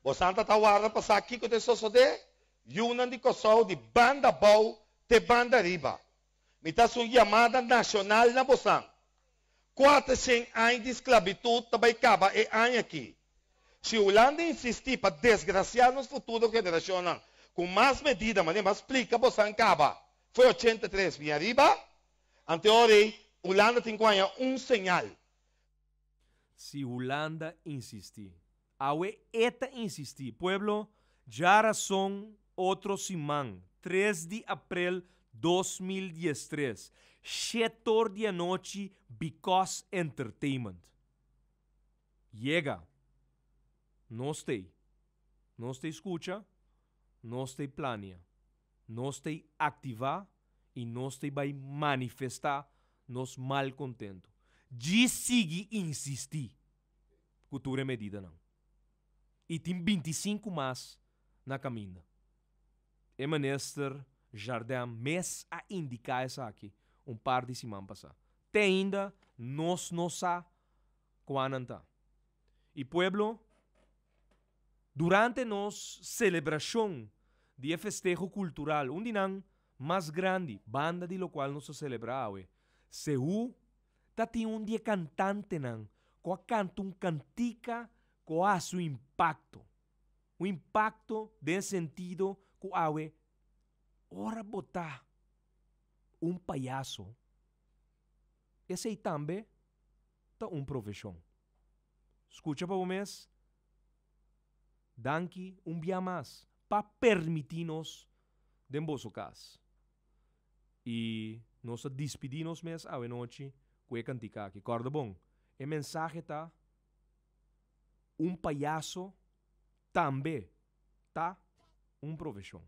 Bosan ta ta warda pa sa kiko ta sosodé? Yunan di Kòrsou di banda abou te banda ariba. Mi ta hasi un yamada nashonal na bosan. Kuatershen aña di sklabitut ta bai kaba e aña aki. Si Hulanda insistí pa desgrasiá nos futuro generashonnan ku mas medida manera mi a splika bosan kaba fo'i 83 bin ariba, anteor ei Hulanda tin ku haña un señal. Si Hulanda insistí. Awe e ta insistí. Pueblo, djarason otro siman, 3 di aprel 2013, shetor di anochi Because Entertainment. Yega. Nos t'ei. Nos t'ei skucha, nos t'ei plania, nos t'ei aktivá i nos t'ei bai manifestá nos malkontentu. Djis sigui insistí ku tur e medidanan. I tin 25 mas na kaminda. E minister Jardin mes a indiká esaki un par di siman pasá. Te ainda nos no sa kua nan ta. I pueblo, durante nos selebrashon di e festeho kultural, un di nan mas grandi, banda di lokual nos ta selebrá awe, Seú ta tin un di e kantantenan ku a kanta un kantika ku a hasi un impakto. Un impakto den e sentido ku awe ora bo ta un payaso, esei tambe ta un profeshon. Skucha pa bo mes. Danki un bia mas pa permití nos den boso kas. I nos ta dispidí nos mes awe nochi ku e kantika aki. Kòrda bon, e mensahe ta, Un payaso tambe ta un profeshon.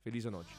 Felis anochi.